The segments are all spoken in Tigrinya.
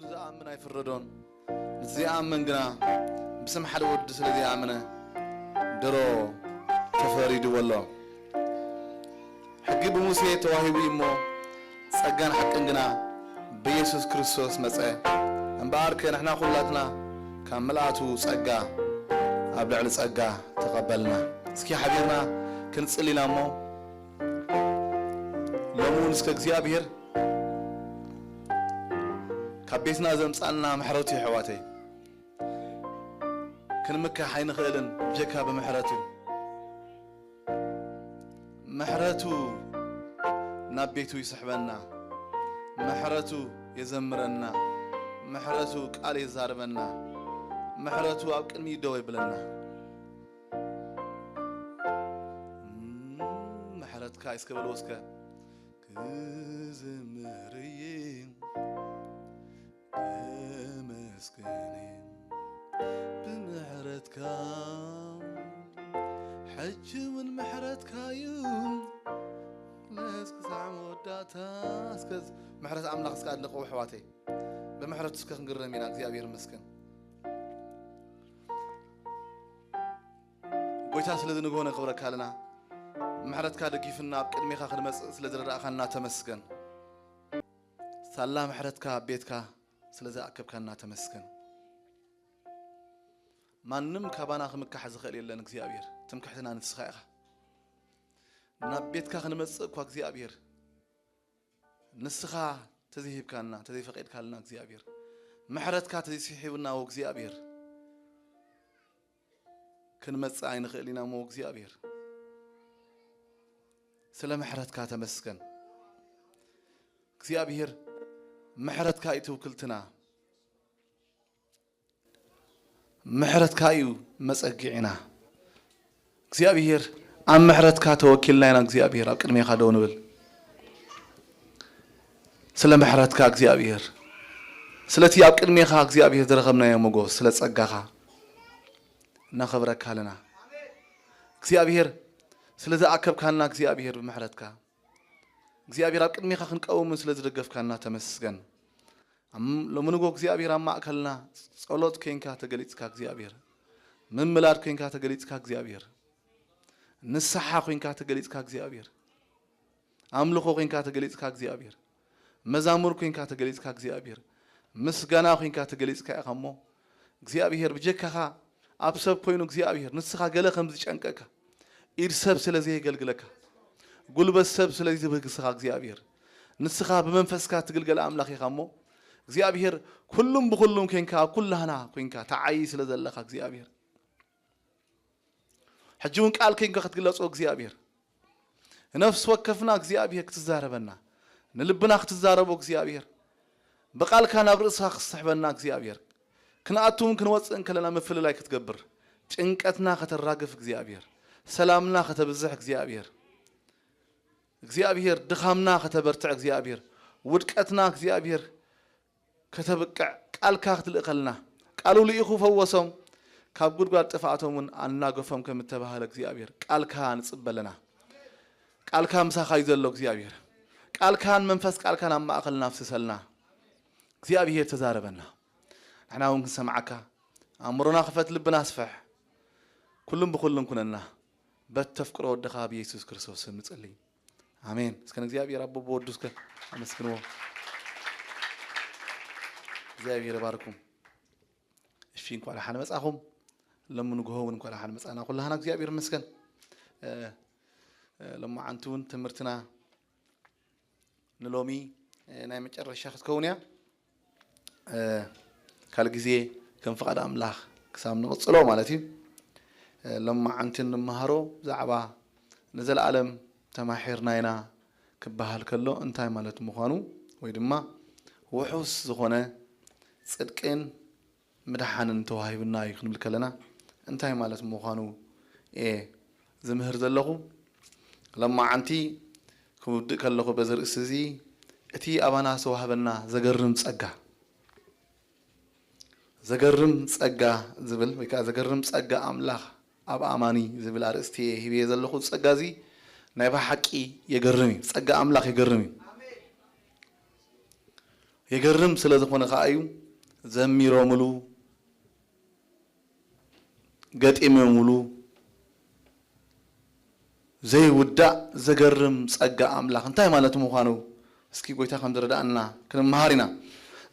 ዝኣምን ኣይፍረዶን። ንዝኣምን ግና ብስም ሓደ ወዲ ስለ ዘይኣመነ ድሮ ተፈሪድዎ ኣሎ። ሕጊ ብሙሴ ተዋሂቡ እዩ እሞ፣ ጸጋን ሓቅን ግና ብየሱስ ክርስቶስ መጸ። እምበኣርከ ንሕና ኩላትና ካብ ምልኣቱ ጸጋ ኣብ ልዕሊ ጸጋ ተቐበልና። እስኪ ሓቢርና ክንጽሊ ኢና እሞ፣ ሎሚ እውን እስከ እግዚኣብሔር ካብ ቤትና ዘምጻልና ምሕረቱ የሕዋተይ። ክንምካሕ ኣይንኽእልን ብጀካ ብምሕረቱ። ምሕረቱ ናብ ቤቱ ይስሕበና። ምሕረቱ የዘምረና። ምሕረቱ ቃል የዛርበና። ምሕረቱ ኣብ ቅድሚ ደው የብለና። እም፣ ምሕረትካ እስከ በልዎ እስከ። ክዝምር እየ ከመስግን እየ ብምሕረትካ፣ ሕጂ እውን ምሕረትካ እዩ። ለስ ክሳዕ መወዳእታ እስከ ምሕረት ኣምላኽ እስከ ኣድንቐው ኣሕዋተይ። ብምሕረቱ እስከ ክንግረም ኢና። እግዚኣብሔር ይመስገን። ጎይታ ስለዚ ንግሆ ነኽብረካ ኣለና። ምሕረትካ ደጊፍና ኣብ ቅድሜኻ ክንመጽእ ስለ ዝረዳእኻና ተመስገን። ሳላ ምሕረትካ ኣብ ቤትካ ስለ ዝኣከብካና ተመስገን። ማንም ካባና ክምካሕ ዝኽእል የለን እግዚኣብሔር፣ ትምክሕትና ንስኻ ኢኻ። ናብ ቤትካ ክንመጽእ እኳ እግዚኣብሔር ንስኻ ተዘይሂብካና፣ ተዘይፈቒድካልና እግዚኣብሔር፣ ምሕረትካ ተዘይስሒብና እግዚኣብሔር፣ ክንመጽእ ኣይንኽእል ኢና እሞ እግዚኣብሔር፣ ስለ ምሕረትካ ተመስገን። እግዚኣብሔር ምሕረትካ እዩ ትውክልትና፣ ምሕረትካ እዩ መጸግዒና። እግዚኣብሔር ኣብ ምሕረትካ ተወኪልና ኢና እግዚኣብሔር ኣብ ቅድሜኻ ደው ንብል። ስለ ምሕረትካ እግዚኣብሔር፣ ስለቲ ኣብ ቅድሜኻ እግዚኣብሔር ዝረኸብናዮ ሞጎስ፣ ስለ ጸጋኻ እናኸብረካ ኣለና። እግዚኣብሔር ስለ ዝኣከብካና እግዚኣብሔር ብምሕረትካ እግዚኣብሔር ኣብ ቅድሜኻ ክንቀውምን ስለ ዝደገፍካና ተመስገን። ኣም-፣ ሎሚ ንጎ እግዚኣብሔር ኣብ ማእከልና ጸሎት ኮይንካ ተገሊጽካ እግዚኣብሔር፣ ምምላድ ኮይንካ ተገሊጽካ እግዚኣብሔር፣ ንስሓ ኮይንካ ተገሊጽካ እግዚኣብሔር፣ ኣምልኾ ኮይንካ ተገሊጽካ እግዚኣብሔር፣ መዛሙር ኮይንካ ተገሊጽካ እግዚኣብሔር፣ ምስጋና ኮይንካ ተገሊጽካ ኢኻ እሞ እግዚኣብሔር ብጀካኻ ኣብ ሰብ ኮይኑ እግዚኣብሔር ንስኻ ገለ ከም ዝጨንቀካ ኢድ ሰብ ስለ ዘየገልግለካ ጉልበት ሰብ ስለ ዝብህግስኻ እግዚኣብሔር ንስኻ ብመንፈስካ ትግልገል ኣምላኽ ኢኻ እሞ እግዚኣብሔር ኩሉም ብኹሉም ኮይንካ ኣብ ኩላህና ኮይንካ ተዓዪ ስለ ዘለኻ እግዚኣብሔር ሕጂ እውን ቃል ኮይንካ ክትግለጾ እግዚኣብሔር ንነፍሲ ወከፍና እግዚኣብሔር ክትዛረበና ንልብና ክትዛረቦ እግዚኣብሔር ብቃልካ ናብ ርእስኻ ክትስሕበና እግዚኣብሔር ክንኣቱን ክንወፅእን ከለና ምፍልላይ ክትገብር ጭንቀትና ከተራግፍ እግዚኣብሔር ሰላምና ከተብዝሕ እግዚኣብሔር እግዚኣብሔር ድኻምና ከተበርትዕ እግዚኣብሔር ውድቀትና እግዚኣብሔር ከተብቅዕ ቃልካ ክትልእኸልና ቃሉ ልኢኹ ፈወሶም ካብ ጉድጓድ ጥፍኣቶም እውን ኣናገፎም ከም እተባህለ እግዚኣብሔር ቃልካ ንፅበለና ቃልካ ምሳኻ እዩ ዘሎ እግዚኣብሔር ቃልካን መንፈስ ቃልካን ኣብ ማእኸልና ኣፍስሰልና እግዚኣብሔር ተዛረበና ንሕና እውን ክንሰምዓካ ኣእምሮና ክፈት ልብና ኣስፍሕ ኩሉም ብኩሉም ኩነና በተፍቅሮ ወድኻ ብየሱስ ክርስቶስ ስም ንጽሊ ኣሜን እስከ ንእግዚኣብሔር ኣቦ ብወዱ እስከ ኣመስግንዎ እግዚኣብሔር ይባርኩም እሺ እንኳዕ ደሓን መጻኹም ሎሚ ንግሆ እውን እንኳዕ ደሓን መጻና ኩላህና እግዚኣብሔር ይመስገን እ፣ እ፣ ሎማዓንቲ እውን ትምህርትና ንሎሚ እ፣ ናይ መጨረሻ ክትከውን እያ እ፣ ካልእ ግዜ ከም ፍቓድ ኣምላኽ ክሳብ ንቕጽሎ ማለት እዩ እ፣ ሎማዓንቲ እንመሃሮ ብዛዕባ ንዘለኣለም ተማሒርና ኢና ክበሃል ከሎ እንታይ ማለት ምዃኑ ወይ ድማ ውሑስ ዝኾነ ጽድቅን ምድሓንን ተዋሂብና እዩ ክንብል ከለና እንታይ ማለት ምዃኑ እየ ዝምህር ዘለኹ። ለማዓንቲ ክውድእ ከለኹ በዚ ርእሲ እዚ እቲ ኣባና ዝተዋህበና ዘገርም ጸጋ ዘገርም ጸጋ ዝብል ወይ ከዓ ዘገርም ጸጋ ኣምላኽ ኣብ ኣማኒ ዝብል ኣርእስቲ እየ ሂብየ ዘለኹ። ጸጋ እዚ ናይ ብሓቂ የገርም እዩ። ጸጋ ኣምላኽ የገርም እዩ። የገርም ስለ ዝኾነ ከኣ እዩ ዘሚሮምሉ፣ ገጢሞምሉ፣ ዘይውዳእ ዘገርም ጸጋ ኣምላኽ እንታይ ማለት ምዃኑ እስኪ ጎይታ ከም ዝረዳእና ክንመሃር ኢና።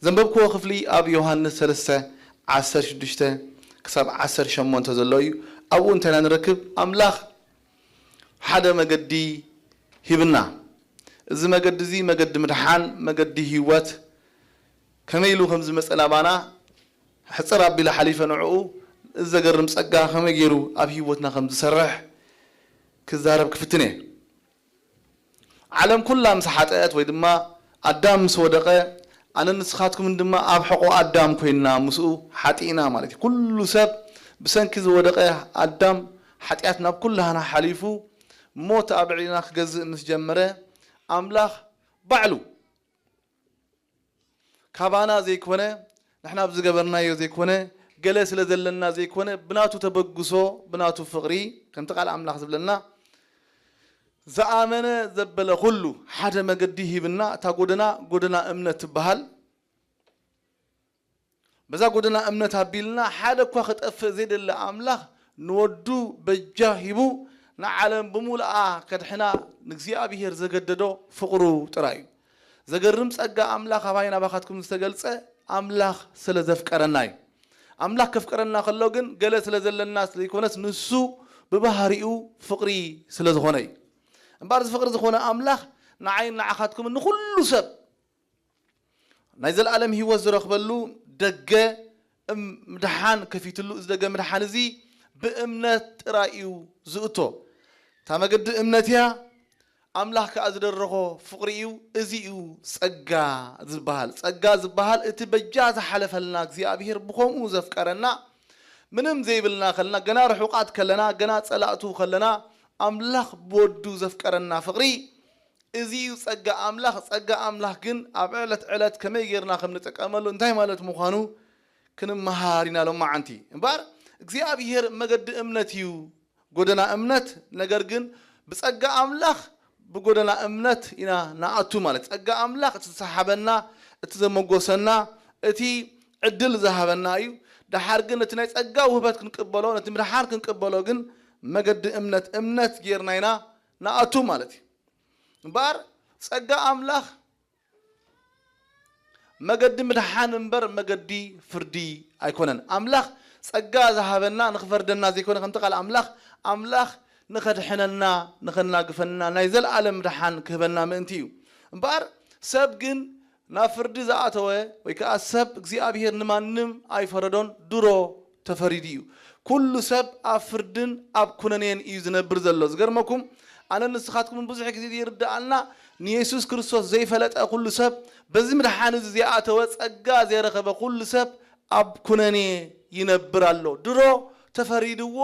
ዘንበብክዎ ክፍሊ ኣብ ዮሃንስ ሰለስተ ዓሰርተ ሽዱሽተ ክሳብ ዓሰርተ ሸሞንተ ዘሎ እዩ። ኣብኡ እንታይ ኢና ንረክብ? ኣምላኽ ሓደ መገዲ ሂብና። እዚ መገዲ እዚ መገዲ ምድሓን፣ መገዲ ህይወት ከመይ ኢሉ ከም ዝመጸ ናባና ሕጽር ኣቢለ ሓሊፈ ንዕኡ እዚ ዘገርም ጸጋ ከመይ ገይሩ ኣብ ህይወትና ከም ዝሰርሕ ክዛረብ ክፍትን እየ። ዓለም ኩላ ምስ ሓጠአት ወይ ድማ ኣዳም ምስ ወደቐ ኣነን ንስኻትኩምን ድማ ኣብ ሕቖ ኣዳም ኮይንና ምስኡ ሓጢእና ማለት እዩ። ኩሉ ሰብ ብሰንኪ ዝወደቐ ኣዳም ሓጢኣት ናብ ኩላህና ሓሊፉ ሞት ኣብ ልዕሊና ክገዝእ ምስ ጀመረ ኣምላኽ ባዕሉ ካባና ዘይኮነ ንሕና ብዝገበርናዮ ዘይኮነ ገለ ስለ ዘለና ዘይኮነ ብናቱ ተበግሶ ብናቱ ፍቕሪ ከምቲ ቃል ኣምላኽ ዝብለና ዝኣመነ ዘበለ ኩሉ ሓደ መገዲ ሂብና እታ ጎደና ጎደና እምነት ትበሃል። በዛ ጎደና እምነት ኣቢልና ሓደ እኳ ክጠፍእ ዘይደለ ኣምላኽ ንወዱ በጃ ሂቡ ንዓለም ብምሉኣ ከድሕና ንእግዚኣብሔር ዘገደዶ ፍቕሩ ጥራይ እዩ። ዘገርም ጸጋ ኣምላኽ ኣባይ ናባኻትኩም ዝተገልጸ ኣምላኽ ስለ ዘፍቀረና እዩ። ኣምላኽ ከፍቀረና ከሎ ግን ገለ ስለ ዘለና ዘይኮነስ ንሱ ብባህሪኡ ፍቕሪ ስለ ዝኾነ እዩ። እምበኣር እዚ ፍቕሪ ዝኾነ ኣምላኽ ንዓይን ንዓኻትኩምን ንኹሉ ሰብ ናይ ዘለኣለም ህይወት ዝረኽበሉ ደገ እም-፣ ምድሓን ከፊትሉ። እዚ ደገ ምድሓን እዚ ብእምነት ጥራይ እዩ ዝእቶ። እታ መገዲ እምነት እያ። ኣምላኽ ከኣ ዝደረኾ ፍቕሪ እዩ። እዚ እዩ ጸጋ ዝበሃል። ጸጋ ዝበሃል እቲ በጃ ዝሓለፈልና እግዚኣብሔር ብኸምኡ ዘፍቀረና ምንም ዘይብልና ከለና፣ ገና ርሑቓት ከለና፣ ገና ጸላእቱ ከለና፣ ኣምላኽ ብወዱ ዘፍቀረና ፍቕሪ እዚ እዩ ጸጋ ኣምላኽ። ጸጋ ኣምላኽ ግን ኣብ ዕለት ዕለት ከመይ ጌርና ከም ንጥቀመሉ እንታይ ማለት ምዃኑ ክንመሃር ኢና ሎማዓንቲ። እምበኣር እግዚኣብሔር መገዲ እምነት እዩ፣ ጎደና እምነት። ነገር ግን ብጸጋ ኣምላኽ ብጎደና እምነት ኢና ንኣቱ ማለት። ጸጋ ኣምላኽ እቲ ዝሰሓበና፣ እቲ ዘመጎሰና፣ እቲ ዕድል ዝሃበና እዩ። ደሓር ግን ነቲ ናይ ጸጋ ውህበት ክንቅበሎ፣ ነቲ ምድሓን ክንቅበሎ ግን መገዲ እምነት፣ እምነት ጌርና ኢና ንኣቱ ማለት እዩ። እምበኣር ጸጋ ኣምላኽ መገዲ ምድሓን እምበር መገዲ ፍርዲ ኣይኮነን። ኣምላኽ ጸጋ ዝሃበና ንኽፈርደና ዘይኮነ፣ ከምቲ ቃል ኣምላኽ፣ ኣምላኽ ንኸድሕነና፣ ንኸናግፈና፣ ናይ ዘለኣለም ምድሓን ክህበና ምእንቲ እዩ። እምበኣር ሰብ ግን ናብ ፍርዲ ዝኣተወ ወይ ከኣ ሰብ እግዚኣብሔር ንማንም ኣይፈረዶን፣ ድሮ ተፈሪዱ እዩ። ኩሉ ሰብ ኣብ ፍርድን ኣብ ኩነኔን እዩ ዝነብር ዘሎ። ዝገርመኩም፣ ኣነ ንስኻትኩምን ብዙሕ ግዜ ይርድኣልና፣ ንየሱስ ክርስቶስ ዘይፈለጠ ኩሉ ሰብ፣ በዚ ምድሓን እዚ ዘይኣተወ፣ ጸጋ ዘይረኸበ ኩሉ ሰብ ኣብ ኩነኔ ይነብር ኣሎ። ድሮ ተፈሪድዎ፣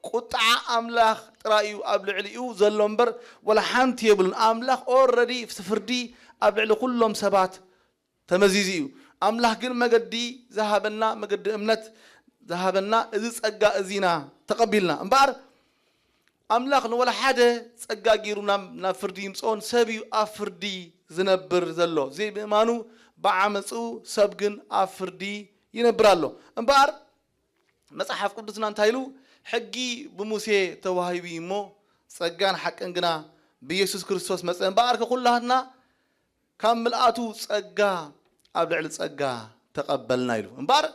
ቁጥዓ ኣምላኽ ጥራይ እዩ ኣብ ልዕሊኡ ዘሎ እምበር፣ ወላ ሓንቲ የብሉን። ኣምላኽ ኦረዲ ፍርዲ ኣብ ልዕሊ ኩሎም ሰባት ተመዚዙ እዩ። ኣምላኽ ግን መገዲ ዝሃበና፣ መገዲ እምነት ዝሃበና፣ እዚ ጸጋ እዚ ኢና ተቐቢልና። እምበኣር ኣምላኽ ንወላ ሓደ ጸጋ ገይሩ ናብ፣ ናብ ፍርዲ ይምጽኦን፣ ሰብ እዩ ኣብ ፍርዲ ዝነብር ዘሎ። ዘይምእማኑ ብዓመጽኡ ሰብ ግን ኣብ ፍርዲ ይነብር ኣሎ። እምበኣር መጽሓፍ ቅዱስና እንታይ ኢሉ? ሕጊ ብሙሴ ተዋሂቡ እዩ እሞ፣ ጸጋን ሓቅን ግና ብየሱስ ክርስቶስ መጸ። እምበኣር ከ ኩላትና ካብ ምልኣቱ ጸጋ ኣብ ልዕሊ ጸጋ ተቐበልና ኢሉ። እምበኣር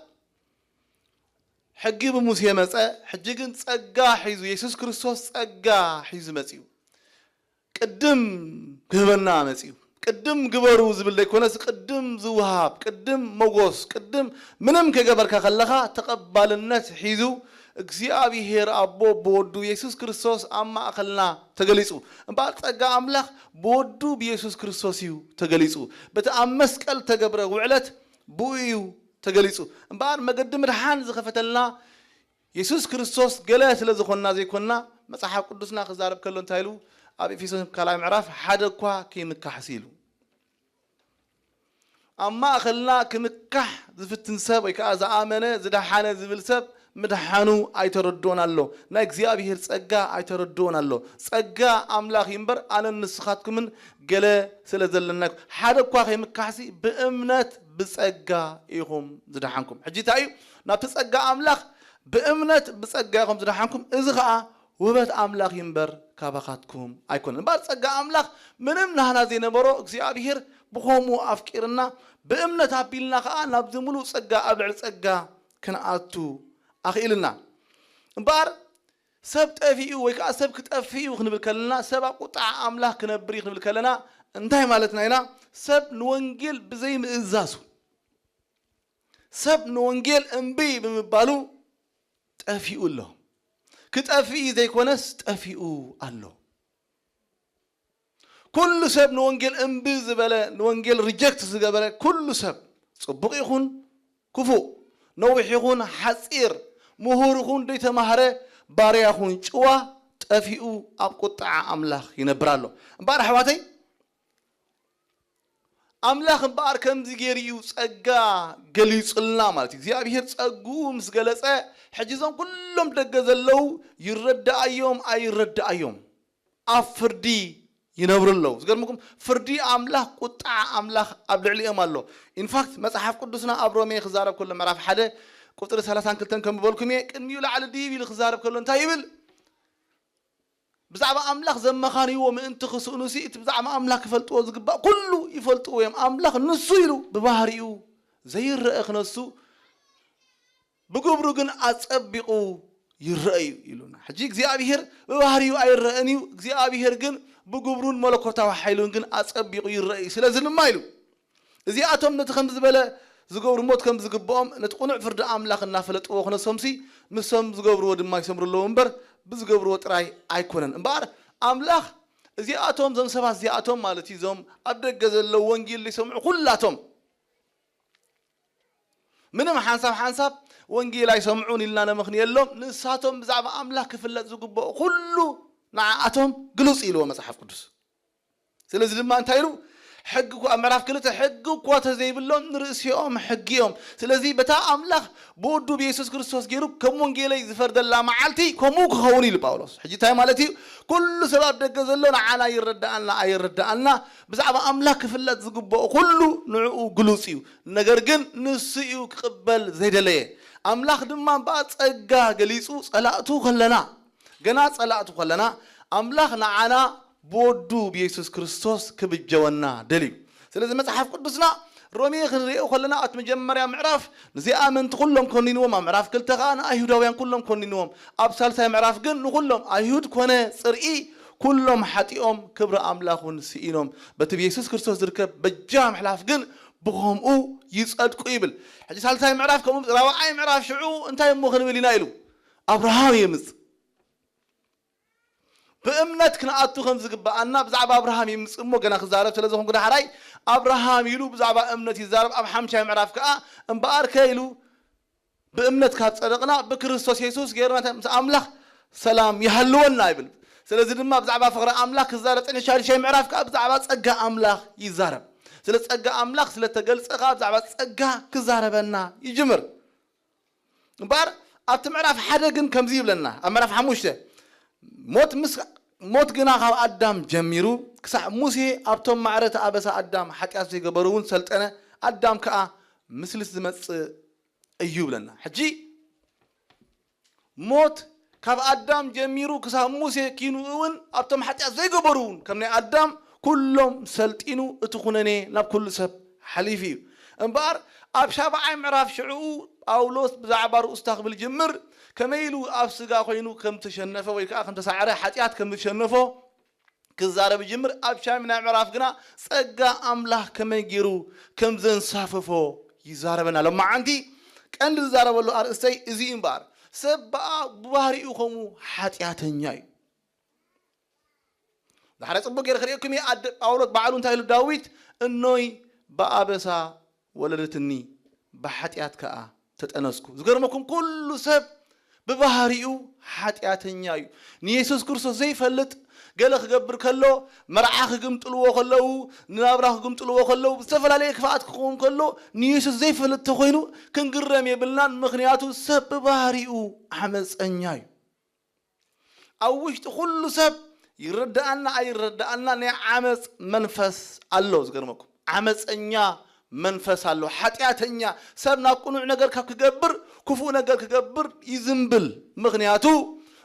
ሕጊ ብሙሴ መጸ፣ ሕጂ ግን ጸጋ ሒዙ፣ የሱስ ክርስቶስ ጸጋ ሒዙ መጺኡ። ቅድም ክህበና መጺኡ። ቅድም ግበሩ ዝብል ዘይኮነስ፣ ቅድም ዝወሃብ፣ ቅድም ሞጎስ፣ ቅድም ምንም ከይገበርካ ከለኻ ተቐባልነት ሒዙ፣ እግዚኣብሔር ኣቦ ብወዱ የሱስ ክርስቶስ ኣብ ማእከልና ተገሊጹ። እምበኣር ጸጋ ኣምላኽ ብወዱ ብየሱስ ክርስቶስ እዩ ተገሊጹ። በቲ ኣብ መስቀል ተገብረ ውዕለት ብኡ እዩ ተገሊጹ። እምበኣር መገዲ ምድሓን ዝኸፈተልና የሱስ ክርስቶስ ገለ ስለ ዝኾንና ዘይኮንና፣ መጽሓፍ ቅዱስና ክዛረብ ከሎ እንታይ ኢሉ? ኣብ ኤፌሶን ካልኣይ ምዕራፍ፣ ሓደ እኳ ከይምካሕሲ ኢሉ። ኣብ ማእከልና ክምካሕ ዝፍትን ሰብ ወይ ከኣ ዝኣመነ፣ ዝደሓነ ዝብል ሰብ ምድሓኑ ኣይተረድኦን ኣሎ። ናይ እግዚኣብሔር ጸጋ ኣይተረድኦን ኣሎ። ጸጋ ኣምላኽ እዩ እምበር፣ ኣነን ንስኻትኩምን ገለ ስለ ዘለና ኣይኮ-፣ ሓደ እኳ ከይምካሕሲ ብእምነት ብጸጋ ኢኹም ዝደሓንኩም። ሕጂ እንታይ እዩ? ናብቲ ጸጋ ኣምላኽ ብእምነት ብጸጋ ኢኹም ዝደሓንኩም፣ እዚ ኸኣ ውህበት ኣምላኽ እዩ እምበር ካባኻትኩም ኣይኮነን። እምበኣር ጸጋ ኣምላኽ ምንም ናህና ዘይነበሮ እግዚኣብሔር ብኸምኡ ኣፍቂርና፣ ብእምነት ኣቢልና ኸኣ ናብዚ ምሉእ ጸጋ ኣብ ልዕሊ ጸጋ ክንኣቱ ኣኽኢልና። እምበኣር ሰብ ጠፊኡ ወይ ከዓ ሰብ ክጠፍእ እዩ ክንብል ከለና፣ ሰብ ኣብ ቁጥዓ ኣምላኽ ክነብር እዩ ክንብል ከለና እንታይ ማለትና ኢና? ሰብ ንወንጌል ብዘይምእዛዙ፣ ሰብ ንወንጌል እምቢ ብምባሉ ጠፊኡ ኣሎ። ክጠፍእ እዩ ዘይኮነስ ጠፊኡ ኣሎ። ኩሉ ሰብ ንወንጌል እምቢ ዝበለ፣ ንወንጌል ሪጀክት ዝገበረ፣ ኩሉ ሰብ ጽቡቕ ይኹን ክፉእ፣ ነዊሕ ይኹን ሓጺር፣ ምሁር ይኹን ዘይተማህረ፣ ባርያ ይኹን ጭዋ፣ ጠፊኡ ኣብ ቁጥዓ ኣምላኽ ይነብር ኣሎ። እምበኣር ኣሕዋተይ፣ ኣምላኽ እምበኣር ከምዚ ገይሩ እዩ ጸጋ ገሊጹልና ማለት እዩ። እግዚኣብሔር ጸግኡ ምስ ገለጸ፣ ሕጂ እዞም ኩሎም ደገ ዘለዉ ይረዳኣዮም ኣይረዳኣዮም፣ ኣብ ፍርዲ ይነብሩ ኣለዉ። ዝገርምኩም፣ ፍርዲ ኣምላኽ፣ ቁጥዓ ኣምላኽ ኣብ ልዕሊኦም ኣሎ። ኢንፋክት፣ መጽሓፍ ቅዱስና ኣብ ሮሜ ክዛረብ ከሎ፣ ምዕራፍ ሓደ ቁጽሪ ሰላሳን ክልተን ከም ዝበልኩም እየ፣ ቅድሚኡ ላዕሊ ድይብ ኢሉ ክዛረብ ከሎ እንታይ ይብል? ብዛዕባ ኣምላኽ ዘመኻንይዎ ምእንቲ ክስእኑሲ፣ እቲ ብዛዕባ ኣምላኽ ክፈልጥዎ ዝግባእ ኩሉ ይፈልጥዎ እዮም። ኣምላኽ ንሱ ኢሉ ብባህሪኡ ዘይረአ ክነሱ፣ ብግብሩ ግን ኣጸቢቑ ይረአ እዩ ኢሉና። ሕጂ እግዚኣብሔር ብባህሪኡ ኣይረአን እዩ። እግዚኣብሔር ግን ብግብሩን መለኮታዊ ሓይሉን ግን ኣጸቢቑ ይረአ እዩ። ስለዚ ድማ ኢሉ፣ እዚኣቶም ነቲ ከም ዝበለ ዝገብሩ ሞት ከም ዝግብኦም፣ ነቲ ቅኑዕ ፍርዲ ኣምላኽ እናፈለጥዎ ክነሶምሲ፣ ንሶም ዝገብርዎ ድማ ይሰምሩ ኣለዉ እምበር፣ ብዝገብርዎ ጥራይ ኣይኮነን። እምበኣር ኣምላኽ እዚኣቶም፣ እዞም ሰባት እዚኣቶም ማለት እዩ፣ እዞም ኣብ ደገ ዘለዉ ወንጌል ዘይሰምዑ ኩላቶም፣ ምንም ሓንሳብ ሓንሳብ ወንጌል ኣይሰምዑን ኢልና ነመኽንየሎም፣ ንሳቶም ብዛዕባ ኣምላኽ ክፍለጥ ዝግብኦ ኩሉ ንዓኣቶም ግሉጽ ኢልዎ መጽሓፍ ቅዱስ። ስለዚ ድማ እንታይ ኢሉ? ሕጊ እኳ፣ ኣብ ምዕራፍ ክልተ፣ ሕጊ እኳ ተዘይብሎም ንርእሲኦም ሕጊ እዮም። ስለዚ በታ ኣምላኽ ብወዱ ብየሱስ ክርስቶስ ገይሩ ከም ወንጌለይ ዝፈርደላ መዓልቲ ከምኡ ክኸውን ኢሉ ጳውሎስ። ሕጂ እንታይ ማለት እዩ? ኩሉ ሰብ ኣብ ደገ ዘሎ ንዓና ይረዳኣና ኣይረዳኣና፣ ብዛዕባ ኣምላኽ ክፍለጥ ዝግብኦ ኩሉ ንዕኡ ግሉጽ እዩ። ነገር ግን ንሱ እዩ ክቕበል ዘይደለየ። ኣምላኽ ድማ እምበኣር ጸጋ ገሊጹ ጸላእቱ ከለና፣ ገና ጸላእቱ ከለና፣ ኣምላኽ ንዓና ብወዱ ብየሱስ ክርስቶስ ክብጀወና ደልዩ። ስለዚ መጽሓፍ ቅዱስና ሮሜ ክንሪኦ ከለና፣ ኣብቲ መጀመርያ ምዕራፍ ንዘይኣመንቲ ኩሎም ኮኒንዎም፣ ኣብ ምዕራፍ ክልተ ከኣ ንኣይሁዳውያን ኩሎም ኮኒንዎም፣ ኣብ ሳልሳይ ምዕራፍ ግን ንኩሎም ኣይሁድ ኮነ ጽርኢ ኩሎም ሓጢኦም ክብሪ ኣምላኽ እውን ስኢኖም፣ በቲ ብየሱስ ክርስቶስ ዝርከብ በጃ ምሕላፍ ግን ብኸምኡ ይጸድቁ ይብል። ሕጂ ሳልሳይ ምዕራፍ ከምኡ፣ ራብዓይ ምዕራፍ ሽዑ እንታይ እሞ ክንብል ኢና ኢሉ፣ ኣብርሃም የምጽእ። ብእምነት ክንኣቱ ከም ዝግብኣና ብዛዕባ ኣብርሃም ይምጽእ እሞ፣ ገና ክዛረብ ስለ ዝኾንኩ ዳሕራይ ኣብርሃም ኢሉ ብዛዕባ እምነት ይዛረብ። ኣብ ሓምሻይ ምዕራፍ ከኣ እምበኣርከ ኢሉ፣ ብእምነት ካብ ጸደቕና ብክርስቶስ የሱስ ገይርና እንታይ ምስ ኣምላኽ ሰላም ይሃልወና ይብል። ስለዚ ድማ ብዛዕባ ፍቕሪ ኣምላኽ ክዛረብ ጸኒሑ፣ ሻድሻይ ምዕራፍ ከኣ ብዛዕባ ጸጋ ኣምላኽ ይዛረብ። ስለ ጸጋ ኣምላኽ ስለ ተገልጸ ከኣ ብዛዕባ ጸጋ ክዛረበና ይጅምር። እምበኣር ኣብቲ ምዕራፍ ሓደ ግን ከምዚ ይብለና፣ ኣብ ምዕራፍ ሓሙሽተ፣ ሞት ምስ፣ ሞት ግና ካብ ኣዳም ጀሚሩ ክሳዕ ሙሴ ኣብቶም ማዕረ እቲ ኣበሳ ኣዳም ሓጢኣት ዘይገበሩ እውን ሰልጠነ፣ ኣዳም ከኣ ምስልስ ዝመጽእ እዩ ይብለና። ሕጂ ሞት ካብ ኣዳም ጀሚሩ ክሳብ ሙሴ ኪኑ እውን ኣብቶም ሓጢኣት ዘይገበሩ እውን ከም ናይ ኣዳም ኩሎም ሰልጢኑ፣ እቲ ኩነኔ ናብ ኩሉ ሰብ ሓሊፉ እዩ። እምበኣር ኣብ ሻብዓይ ምዕራፍ ሽዕኡ ጳውሎስ ብዛዕባ ርእሱታ ክብል ጅምር፣ ከመይ ኢሉ ኣብ ስጋ ኮይኑ ከም ተሸነፈ ወይ ከዓ ከም ተሳዕረ፣ ሓጢኣት ከም ዝሸነፎ ክዛረብ ይጅምር። ኣብ ሻምናይ ምዕራፍ ግና ጸጋ ኣምላኽ ከመይ ገይሩ ከም ዘንሳፈፎ ይዛረበና። ሎማዓንቲ ቀንዲ ዝዛረበሉ ኣርእስተይ እዚ እዩ እምበኣር፣ ሰብ ብኣ-፣ ብባህሪኡ ከምኡ ሓጢኣተኛ እዩ። ዳሕራይ ጽቡቕ ገይረ ክርእየኩም እየ። ኣደ-፣ ጳውሎስ ባዕሉ እንታይ ኢሉ? ዳዊት፣ "እኖይ ብኣበሳ ወለደትኒ፣ ብሓጢኣት ከኣ ተጠነስኩ።" ዝገርመኩም፣ ኩሉ ሰብ ብባህሪኡ ሓጢኣተኛ እዩ። ንየሱስ ክርስቶስ ዘይፈልጥ፣ ገለ ክገብር ከሎ፣ መርዓ ክግምጥልዎ ከለዉ፣ ንናብራ ክግምጥልዎ ከለዉ፣ ዝተፈላለየ ክፍኣት ክኸውን ከሎ፣ ንየሱስ ዘይፈልጥ ተኾይኑ ክንግረም የብልናን። ምኽንያቱ ሰብ ብባህሪኡ ዓመፀኛ እዩ። ኣብ ውሽጢ ኩሉ ሰብ ይረዳኣና ኣይረዳኣና ናይ ዓመፅ መንፈስ ኣሎ። ዝገርመኩም፣ ዓመፀኛ መንፈስ ኣሎ። ሓጢኣተኛ ሰብ ናብ ቅኑዕ ነገር ካብ ክገብር ክፉእ ነገር ክገብር ይዝንብል። ምኽንያቱ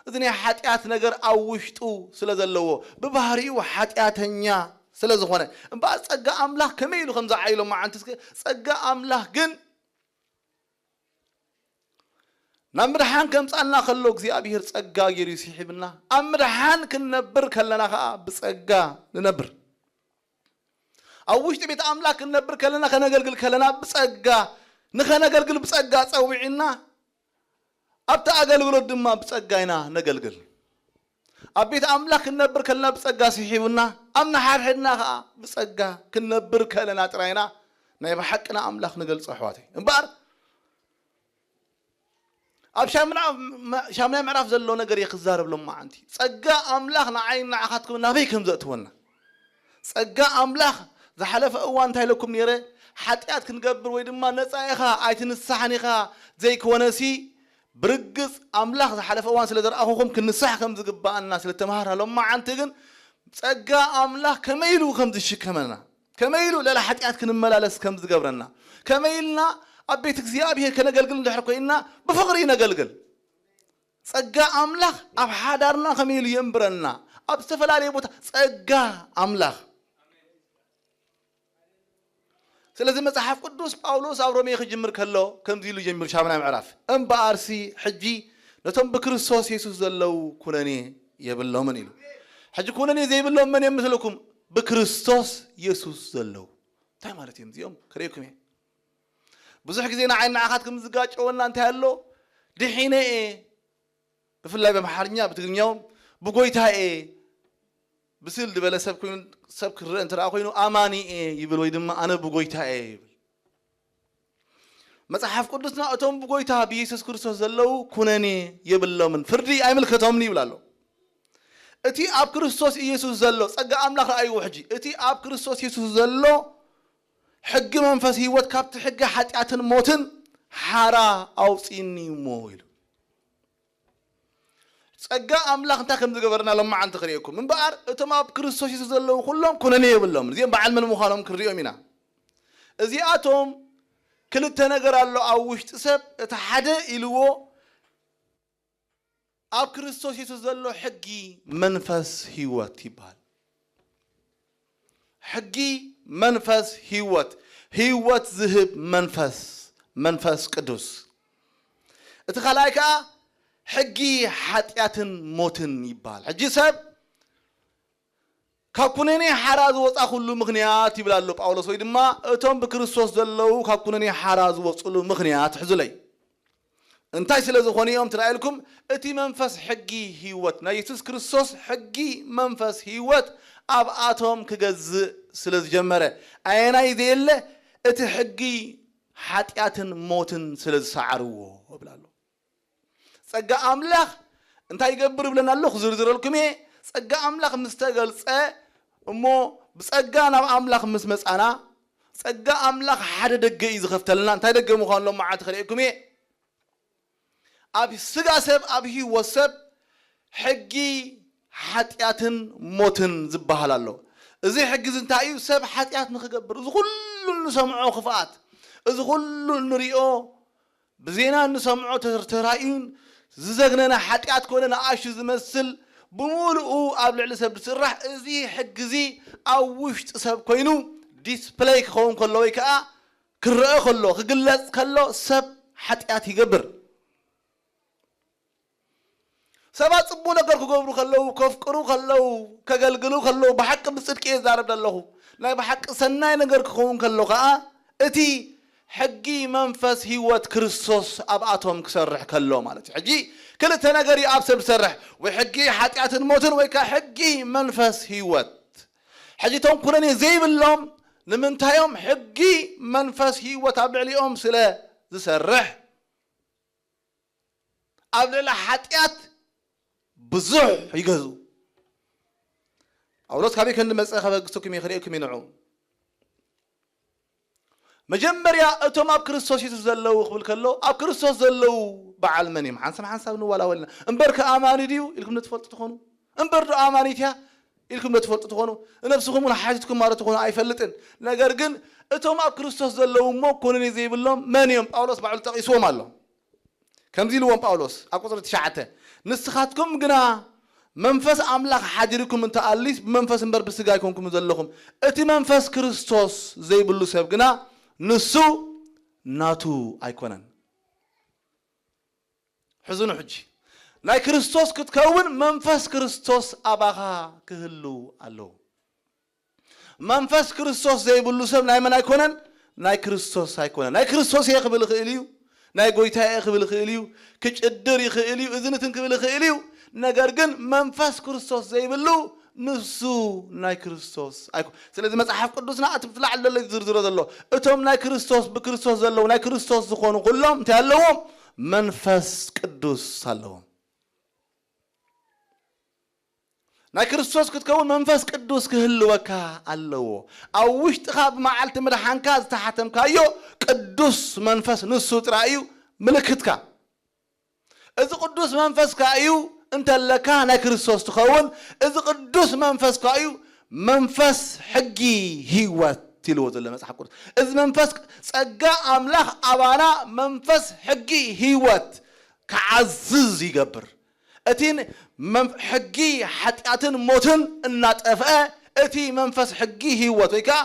እዚ ናይ ሓጢኣት ነገር ኣብ ውሽጡ ስለ ዘለዎ፣ ብባህሪኡ ሓጢኣተኛ ስለ ዝኾነ። እምበኣር ጸጋ ኣምላኽ ከመይ ኢሉ ከም ዝዓይሎ መዓንቲ እስከ፣ ጸጋ ኣምላኽ ግን ናብ ምድሓን ከምጻልና ከሎ እግዚኣብሔር ጸጋ ገይሩ ይስሒብና። ኣብ ምድሓን ክንነብር ከለና ከኣ ብጸጋ ንነብር። ኣብ ውሽጢ ቤት ኣምላኽ ክንነብር ከለና፣ ከነገልግል ከለና ብጸጋ፣ ንኸነገልግል ብጸጋ ጸዊዕና፣ ኣብቲ ኣገልግሎት ድማ ብጸጋ ኢና ነገልግል። ኣብ ቤት ኣምላኽ ክንነብር ከለና ብጸጋ ስሒቡና፣ ኣብ ንሓድሕድና ከኣ ብጸጋ ክንነብር ከለና ጥራይና ናይ ብሓቂ ንኣምላኽ ንገልጾ ኣሕዋተይ። እምበኣር ኣብ ሻምና-፣ ሻምናይ ምዕራፍ ዘሎ ነገር እየ ክዛረብ ሎመዓንቲ። ጸጋ ኣምላኽ ንዓይን ንዓኻትኩም ናበይ ከም ዘእትወና። ጸጋ ኣምላኽ ዝሓለፈ እዋን እንታይ ኢለኩም ነይረ? ሓጢኣት ክንገብር ወይ ድማ ነጻ ኢኻ ኣይትንስሓን ኢኻ ዘይኮነሲ፣ ብርግጽ ኣምላኽ ዝሓለፈ እዋን ስለ ዘርኣኹኹም ክንስሕ ከም ዝግብኣና ስለ ተምሃርና፣ ሎመዓንቲ ግን ጸጋ ኣምላኽ ከመይ ኢሉ ከም ዝሽከመና፣ ከመይ ኢሉ ልዕሊ ሓጢኣት ክንመላለስ ከም ዝገብረና፣ ከመይ ኢልና ኣብ ቤት እግዚኣብሔር ከነገልግል እንድሕር ኮይንና ብፍቕሪ ነገልግል። ጸጋ ኣምላኽ ኣብ ሓዳርና ከመይ ኢሉ የንብረና፣ ኣብ ዝተፈላለየ ቦታ ጸጋ ኣምላኽ። ስለዚ መጽሓፍ ቅዱስ ጳውሎስ ኣብ ሮሜ ክጅምር ከሎ ከምዚ ኢሉ ጀሚሩ፣ ሻምናይ ምዕራፍ፣ "እምበኣርሲ ሕጂ ነቶም ብክርስቶስ የሱስ ዘለዉ ኩነኔ የብሎምን" ኢሉ። ሕጂ ኩነኔ ዘይብሎም መን እዮም ምስልኩም? ብክርስቶስ የሱስ ዘለዉ። እንታይ ማለት እዮም እዚኦም? ክርእየኩም እየ። ብዙሕ ግዜ ንዓይ ንዓኻትኩም ዝጋጨወና እንታይ ኣሎ? ድሒነ እየ፣ ብፍላይ ብኣምሓርኛ፣ ብትግርኛ እውን ብጎይታ እየ፣ ብስል ዝበለ ሰብ ኮይኑ፣ ሰብ ክረአ እንተ ደኣ ኮይኑ ኣማኒ እየ ይብል፣ ወይ ድማ ኣነ ብጎይታ እየ ይብል። መጽሓፍ ቅዱስና እቶም ብጎይታ ብየሱስ ክርስቶስ ዘለዉ ኩነኔ የብሎምን፣ ፍርዲ ኣይምልከቶምን ይብል ኣሎ። እቲ ኣብ ክርስቶስ ኢየሱስ ዘሎ ጸጋ ኣምላኽ ረኣይዎ። ሕጂ እቲ ኣብ ክርስቶስ ኢየሱስ ዘሎ ሕጊ መንፈስ ህይወት ካብቲ ሕጊ ሓጢኣትን ሞትን ሓራ ኣውጺእኒ እሞ ኢሉ። ጸጋ ኣምላኽ እንታይ ከም ዝገበረና ሎመዓንቲ ክርእየኩም። እምበኣር እቶም ኣብ ክርስቶስ የሱስ ዘለዉ ኩሎም ኩነኔ የብሎምን። እዚኦም በዓል መን ምዃኖም ክንርእዮም ኢና። እዚኣቶም ክልተ ነገር ኣሎ ኣብ ውሽጢ ሰብ። እቲ ሓደ ኢልዎ ኣብ ክርስቶስ የሱስ ዘሎ ሕጊ መንፈስ ህይወት ይበሃል። ሕጊ መንፈስ ህይወት፣ ህይወት ዝህብ መንፈስ፣ መንፈስ ቅዱስ። እቲ ካልኣይ ከኣ ሕጊ ሓጢኣትን ሞትን ይበሃል። ሕጂ ሰብ ካብ ኩነኔ ሓራ ዝወጻኹሉ ምኽንያት ይብል ኣሎ ጳውሎስ፣ ወይ ድማ እቶም ብክርስቶስ ዘለዉ ካብ ኩነኔ ሓራ ዝወጹሉ ምኽንያት ሕዙለይ። እንታይ ስለ ዝኾኑ እዮም ትራእልኩም? እቲ መንፈስ ሕጊ ህይወት፣ ናይ የሱስ ክርስቶስ ሕጊ መንፈስ ህይወት ኣብኣቶም ክገዝእ ስለ ዝጀመረ። ኣየናይ ዘየለ? እቲ ሕጊ ሓጢኣትን ሞትን ስለ ዝሰዓርዎ እብል ኣሎ። ጸጋ ኣምላኽ እንታይ ይገብር ይብለና ኣሎ? ክዝርዝረልኩም እየ። ጸጋ ኣምላኽ ምስ ተገልጸ እሞ ብጸጋ ናብ ኣምላኽ ምስ መጻና፣ ጸጋ ኣምላኽ ሓደ ደገ እዩ ዝኸፍተልና። እንታይ ደገ ምዃኑ ሎም መዓልቲ ከርእየኩም እየ። ኣብ ስጋ ሰብ፣ ኣብ ህይወት ሰብ ሕጊ ሓጢኣትን ሞትን ዝበሃል ኣሎ። እዚ ሕጊ እዚ እንታይ እዩ? ሰብ ሓጢኣት ንኽገብር፣ እዚ ኩሉ እንሰምዖ ክፍኣት፣ እዚ ኩሉ እንሪኦ ብዜና እንሰምዖ ተር-፣ ተራእዩን ዝዘግነነ ሓጢኣት ኮነ ንኣሽቱ ዝመስል ብምሉኡ ኣብ ልዕሊ ሰብ ዝስራሕ እዚ ሕጊ እዚ ኣብ ውሽጢ ሰብ ኮይኑ ዲስፕለይ ክኸውን ከሎ ወይ ከዓ ክረአ ከሎ፣ ክግለጽ ከሎ ሰብ ሓጢኣት ይገብር። ሰባት ጽቡቕ ነገር ክገብሩ ከለዉ፣ ከፍቅሩ ከለዉ፣ ከገልግሉ ከለዉ፣ ብሓቂ ብጽድቂ እየ ዝዛረብ ዘለኹ። ናይ ብሓቂ ሰናይ ነገር ክኸውን ከሎ ከኣ እቲ ሕጊ መንፈስ ህይወት ክርስቶስ ኣብኣቶም ክሰርሕ ከሎ ማለት እዩ። ሕጂ ክልተ ነገር እዩ ኣብ ሰብ ዝሰርሕ፣ ወይ ሕጊ ሓጢኣትን ሞትን ወይ ከኣ ሕጊ መንፈስ ህይወት። ሕጂ እቶም ኩነኔ ዘይብሎም ንምንታዮም? ሕጊ መንፈስ ህይወት ኣብ ልዕሊኦም ስለ ዝሰርሕ ኣብ ልዕሊ ሓጢኣት ብዙሕ ይገዝኡ። ጳውሎስ ካበይ ከም ዝመጸ ከበግሰኩም እየ፣ ክርእየኩም እየ ንዑ። መጀመርያ እቶም ኣብ ክርስቶስ የሱስ ዘለዉ ክብል ከሎ ኣብ ክርስቶስ ዘለዉ በዓል መን እዮም? ሓንሳብ ሓንሳብ ንዋላወልና። እምበር ከ ኣማኒ ድዩ ኢልኩም ዶ ትፈልጡ ትኾኑ? እምበር ዶ ኣማኒት እያ ኢልኩም ዶ ትፈልጡ ትኾኑ? ንነብስኹም እውን ሓቲትኩም ማለት ትኾኑ ኣይፈልጥን። ነገር ግን እቶም ኣብ ክርስቶስ ዘለዉ እሞ ኩነኔ ዘይብሎም መን እዮም? ጳውሎስ ባዕሉ ጠቒስዎም ኣሎ። ከምዚ ኢልዎም ጳውሎስ ኣብ ቁጽሪ ትሽዓተ፣ "ንስኻትኩም ግና መንፈስ ኣምላኽ ሓዲርኩም እንተኣሊስ ብመንፈስ እምበር ብስጋ ኣይኮንኩም ዘለኹም። እቲ መንፈስ ክርስቶስ ዘይብሉ ሰብ ግና ንሱ ናቱ ኣይኮነን።" ሕዝኑ ሕጂ ናይ ክርስቶስ ክትከውን መንፈስ ክርስቶስ ኣባኻ ክህሉ ኣለዎ። መንፈስ ክርስቶስ ዘይብሉ ሰብ ናይ መን ኣይኮነን? ናይ ክርስቶስ ኣይኮነን። ናይ ክርስቶስ እየ ክብል ይኽእል እዩ፣ ናይ ጎይታ እየ ክብል ይኽእል እዩ፣ ክጭድር ይኽእል እዩ፣ እዝንትን ክብል ይኽእል እዩ። ነገር ግን መንፈስ ክርስቶስ ዘይብሉ ንሱ ናይ ክርስቶስ ኣይኮ-፣ ስለዚ መጽሓፍ ቅዱስና እቲ ብትላዕሊ ዘሎ ዝዝርዝሮ ዘሎ፣ እቶም ናይ ክርስቶስ፣ ብክርስቶስ ዘለዉ፣ ናይ ክርስቶስ ዝኾኑ ኩሎም እንታይ ኣለዎም? መንፈስ ቅዱስ ኣለዎም። ናይ ክርስቶስ ክትከውን መንፈስ ቅዱስ ክህልወካ ኣለዎ። ኣብ ውሽጥኻ ብመዓልቲ ምድሓንካ ዝተሓተምካዮ ቅዱስ መንፈስ ንሱ ጥራይ እዩ ምልክትካ። እዚ ቅዱስ መንፈስ ከኣ እዩ እንተለካ ናይ ክርስቶስ ትኸውን። እዚ ቅዱስ መንፈስ ከኣ እዩ መንፈስ ሕጊ ህይወት ኢልዎ ዘሎ መጽሓፍ ቅዱስ። እዚ መንፈስ ጸጋ ኣምላኽ ኣባና መንፈስ ሕጊ ህይወት ክዓዝዝ ይገብር። እቲ ን-፣ መን-፣ ሕጊ ሓጢኣትን ሞትን እናጠፍአ፣ እቲ መንፈስ ሕጊ ህይወት ወይ ከኣ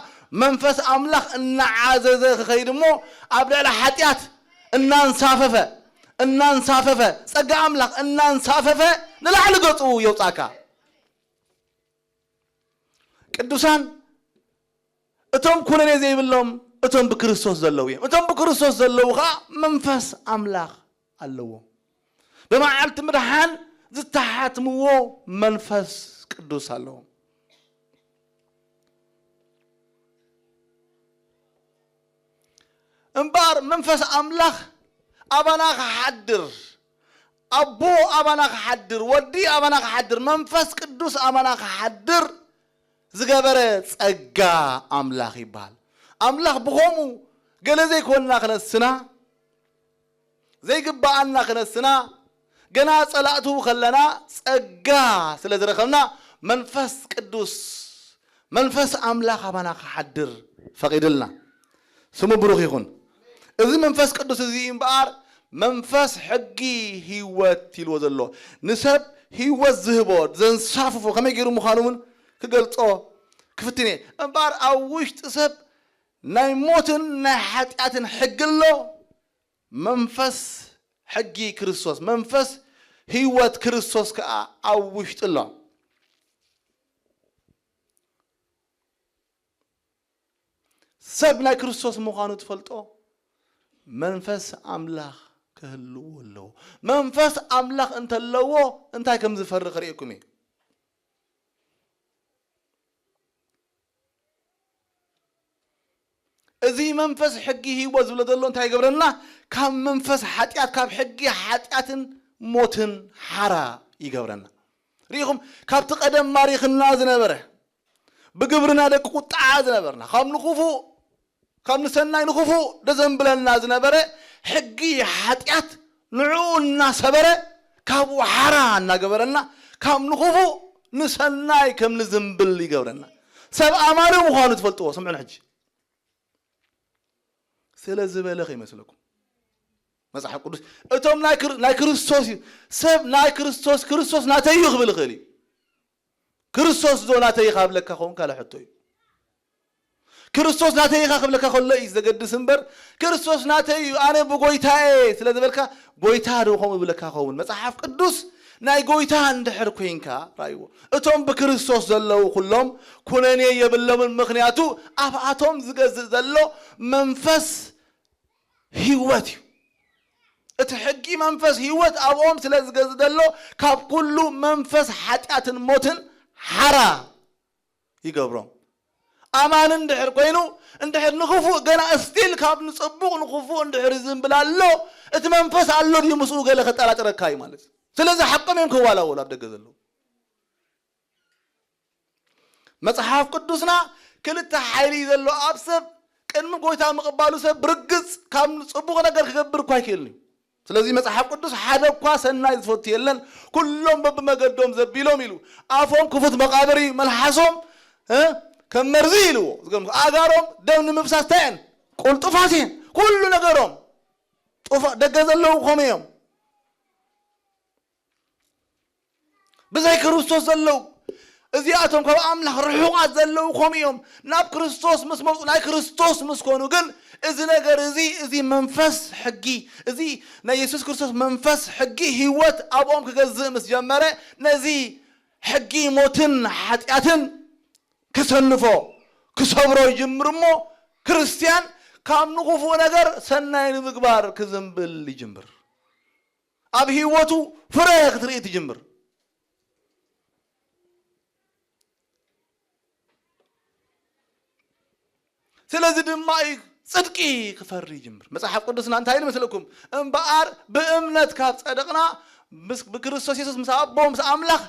መንፈስ ኣምላኽ እናዓዘዘ ክኸይድ እሞ፣ ኣብ ልዕሊ ሓጢኣት እናንሳፈፈ፣ እናንሳፈፈ፣ ጸጋ ኣምላኽ እናንሳፈፈ ንላዕሊ ገጹ የውጻካ። ቅዱሳን እቶም ኩነኔ ዘይብሎም እቶም ብክርስቶስ ዘለዉ እዮም። እቶም ብክርስቶስ ዘለዉ ኸዓ መንፈስ ኣምላኽ ኣለዎም። ብመዓልቲ ምድሓን ዝተሓትምዎ መንፈስ ቅዱስ ኣለዎም። እምበኣር መንፈስ ኣምላኽ ኣባና ክሓድር፣ ኣቦ ኣባና ክሓድር፣ ወዲ ኣባና ክሓድር፣ መንፈስ ቅዱስ ኣባና ክሓድር ዝገበረ ጸጋ ኣምላኽ ይበሃል። ኣምላኽ ብኸምኡ ገለ ዘይኮንና ክነስና፣ ዘይግብኣና ክነስና፣ ገና ጸላእቱ ከለና ጸጋ ስለ ዝረኸብና መንፈስ ቅዱስ፣ መንፈስ ኣምላኽ ኣባና ክሓድር ፈቒድልና። ስሙ ብሩኽ ይኹን። እዚ መንፈስ ቅዱስ እዚ እምበኣር መንፈስ ሕጊ ህይወት ኢልዎ ዘሎ፣ ንሰብ ህይወት ዝህቦ፣ ዘንሳፍፎ፣ ከመይ ገይሩ ምዃኑ እውን ክገልጾ ክፍትን እየ። እምበኣር ኣብ ውሽጢ ሰብ ናይ ሞትን ናይ ሓጢኣትን ሕጊ ኣሎ። መንፈስ ሕጊ ክርስቶስ፣ መንፈስ ህይወት ክርስቶስ ከኣ ኣብ ውሽጢ ኣሎ። ሰብ ናይ ክርስቶስ ምዃኑ ትፈልጦ መንፈስ ኣምላኽ ክህልዎ ኣለዎ። መንፈስ ኣምላኽ እንተለዎ እንታይ ከም ዝፈሪ ክርእየኩም እየ። እዚ መንፈስ ሕጊ ህይወት ዝብሎ ዘሎ እንታይ ይገብረና? ካብ መንፈስ ሓጢኣት፣ ካብ ሕጊ ሓጢኣትን ሞትን ሓራ ይገብረና። ርኢኹም፣ ካብቲ ቀደም ማሪኽና ዝነበረ፣ ብግብርና ደቂ ቁጥዓ ዝነበርና፣ ካብ ንኽፉእ፣ ካብ ንሰናይ ንኽፉእ ደዘንብለና ዝነበረ ሕጊ ሓጢኣት ንዕኡ እናሰበረ፣ ካብኡ ሓራ እናገበረና፣ ካብ ንኽፉእ ንሰናይ ከም ንዝንብል ይገብረና። ሰብ ኣማኒ ምዃኑ ትፈልጥዎ፣ ስምዑን ሕጂ። ስለ ዝበለ ከይመስለኩም። መጽሓፍ ቅዱስ፣ እቶም ናይ ክር-፣ ናይ ክርስቶስ እዩ። ሰብ ናይ ክርስቶስ፣ ክርስቶስ ናተይ እዩ ክብል ይኽእል እዩ። ክርስቶስ ዶ ናተይ ኢኻ ክብለካ ኸውን ካልእ ሕቶ እዩ። ክርስቶስ ናተይ ኢኻ ክብለካ ከሎ እዩ ዘገድስ እምበር፣ ክርስቶስ ናተይ እዩ፣ ኣነ ብጎይታየ ስለ ዝበልካ፣ ጎይታ ዶ ከምኡ ይብለካ ኸውን? መጽሓፍ ቅዱስ ናይ ጎይታ እንድሕር ኮይንካ፣ ራእይዎ፣ እቶም ብክርስቶስ ዘለዉ ኩሎም ኩነኔ የብሎምን፣ ምኽንያቱ ኣብኣቶም ዝገዝእ ዘሎ መንፈስ ህይወት እዩ። እቲ ሕጊ መንፈስ ህይወት ኣብኦም ስለ ዝገዝእ ዘሎ፣ ካብ ኩሉ መንፈስ ሓጢኣትን ሞትን ሓራ ይገብሮም። ኣማኒ እንድሕር ኮይኑ፣ እንድሕር ንክፉእ ገና እስቲል ካብ ንጽቡቕ ንክፉእ እንድሕር ይዝንብል ኣሎ፣ እቲ መንፈስ ኣሎ ድዩ ምስኡ ገለ ከጠራጥረካ እዩ ማለት እዩ። ስለዚ ሓቆም እዮም ክዋላወሉ ኣብ ደገ ዘለዉ። መጽሓፍ ቅዱስና ክልተ ሓይሊ እዩ ዘሎ ኣብ ሰብ። ቅድሚ ጎይታ ምቕባሉ ሰብ ብርግጽ ካብ ንጽቡቕ ነገር ክገብር እኳ ኣይክእልን እዩ። ስለዚ መጽሓፍ ቅዱስ ሓደ እኳ ሰናይ ዝፈቱ የለን፣ ኩሎም በብመገዶም ዘቢሎም ኢሉ። ኣፎም ክፉት መቓብር እዩ፣ መልሓሶም፣ እ፣ ከም መርዚ ኢልዎ። ዝገርም ኣእጋሮም ደም ንምፍሳስ እንታይ እየን? ቁልጡፋት እየን። ኩሉ ነገሮም ጡፋ ደገ ዘለዉ ከምኡ እዮም። ብዘይ ክርስቶስ ዘለዉ እዚኣቶም ካብ ኣምላኽ ርሑቓት ዘለዉ ከምኡ እዮም። ናብ ክርስቶስ ምስ መጹ ናይ ክርስቶስ ምስ ኮኑ ግን እዚ ነገር እዚ እዚ መንፈስ ሕጊ እዚ ናይ የሱስ ክርስቶስ መንፈስ ሕጊ ህይወት ኣብኦም ክገዝእ ምስ ጀመረ ነዚ ሕጊ ሞትን ሓጢኣትን ክሰንፎ ክሰብሮ ይጅምር እሞ ክርስትያን ካብ ንኽፉእ ነገር ሰናይ ንምግባር ክዝንብል ይጅምር። ኣብ ህይወቱ ፍረ ክትርኢ ትጅምር። ስለዚ ድማ እዩ ጽድቂ ክፈሪ ይጅምር። መጽሓፍ ቅዱስና እንታይ ይመስለኩም? እምበኣር ብእምነት ካብ ጸደቕና ምስ ብክርስቶስ የሱስ ምስ ኣቦ ምስ ኣምላኽ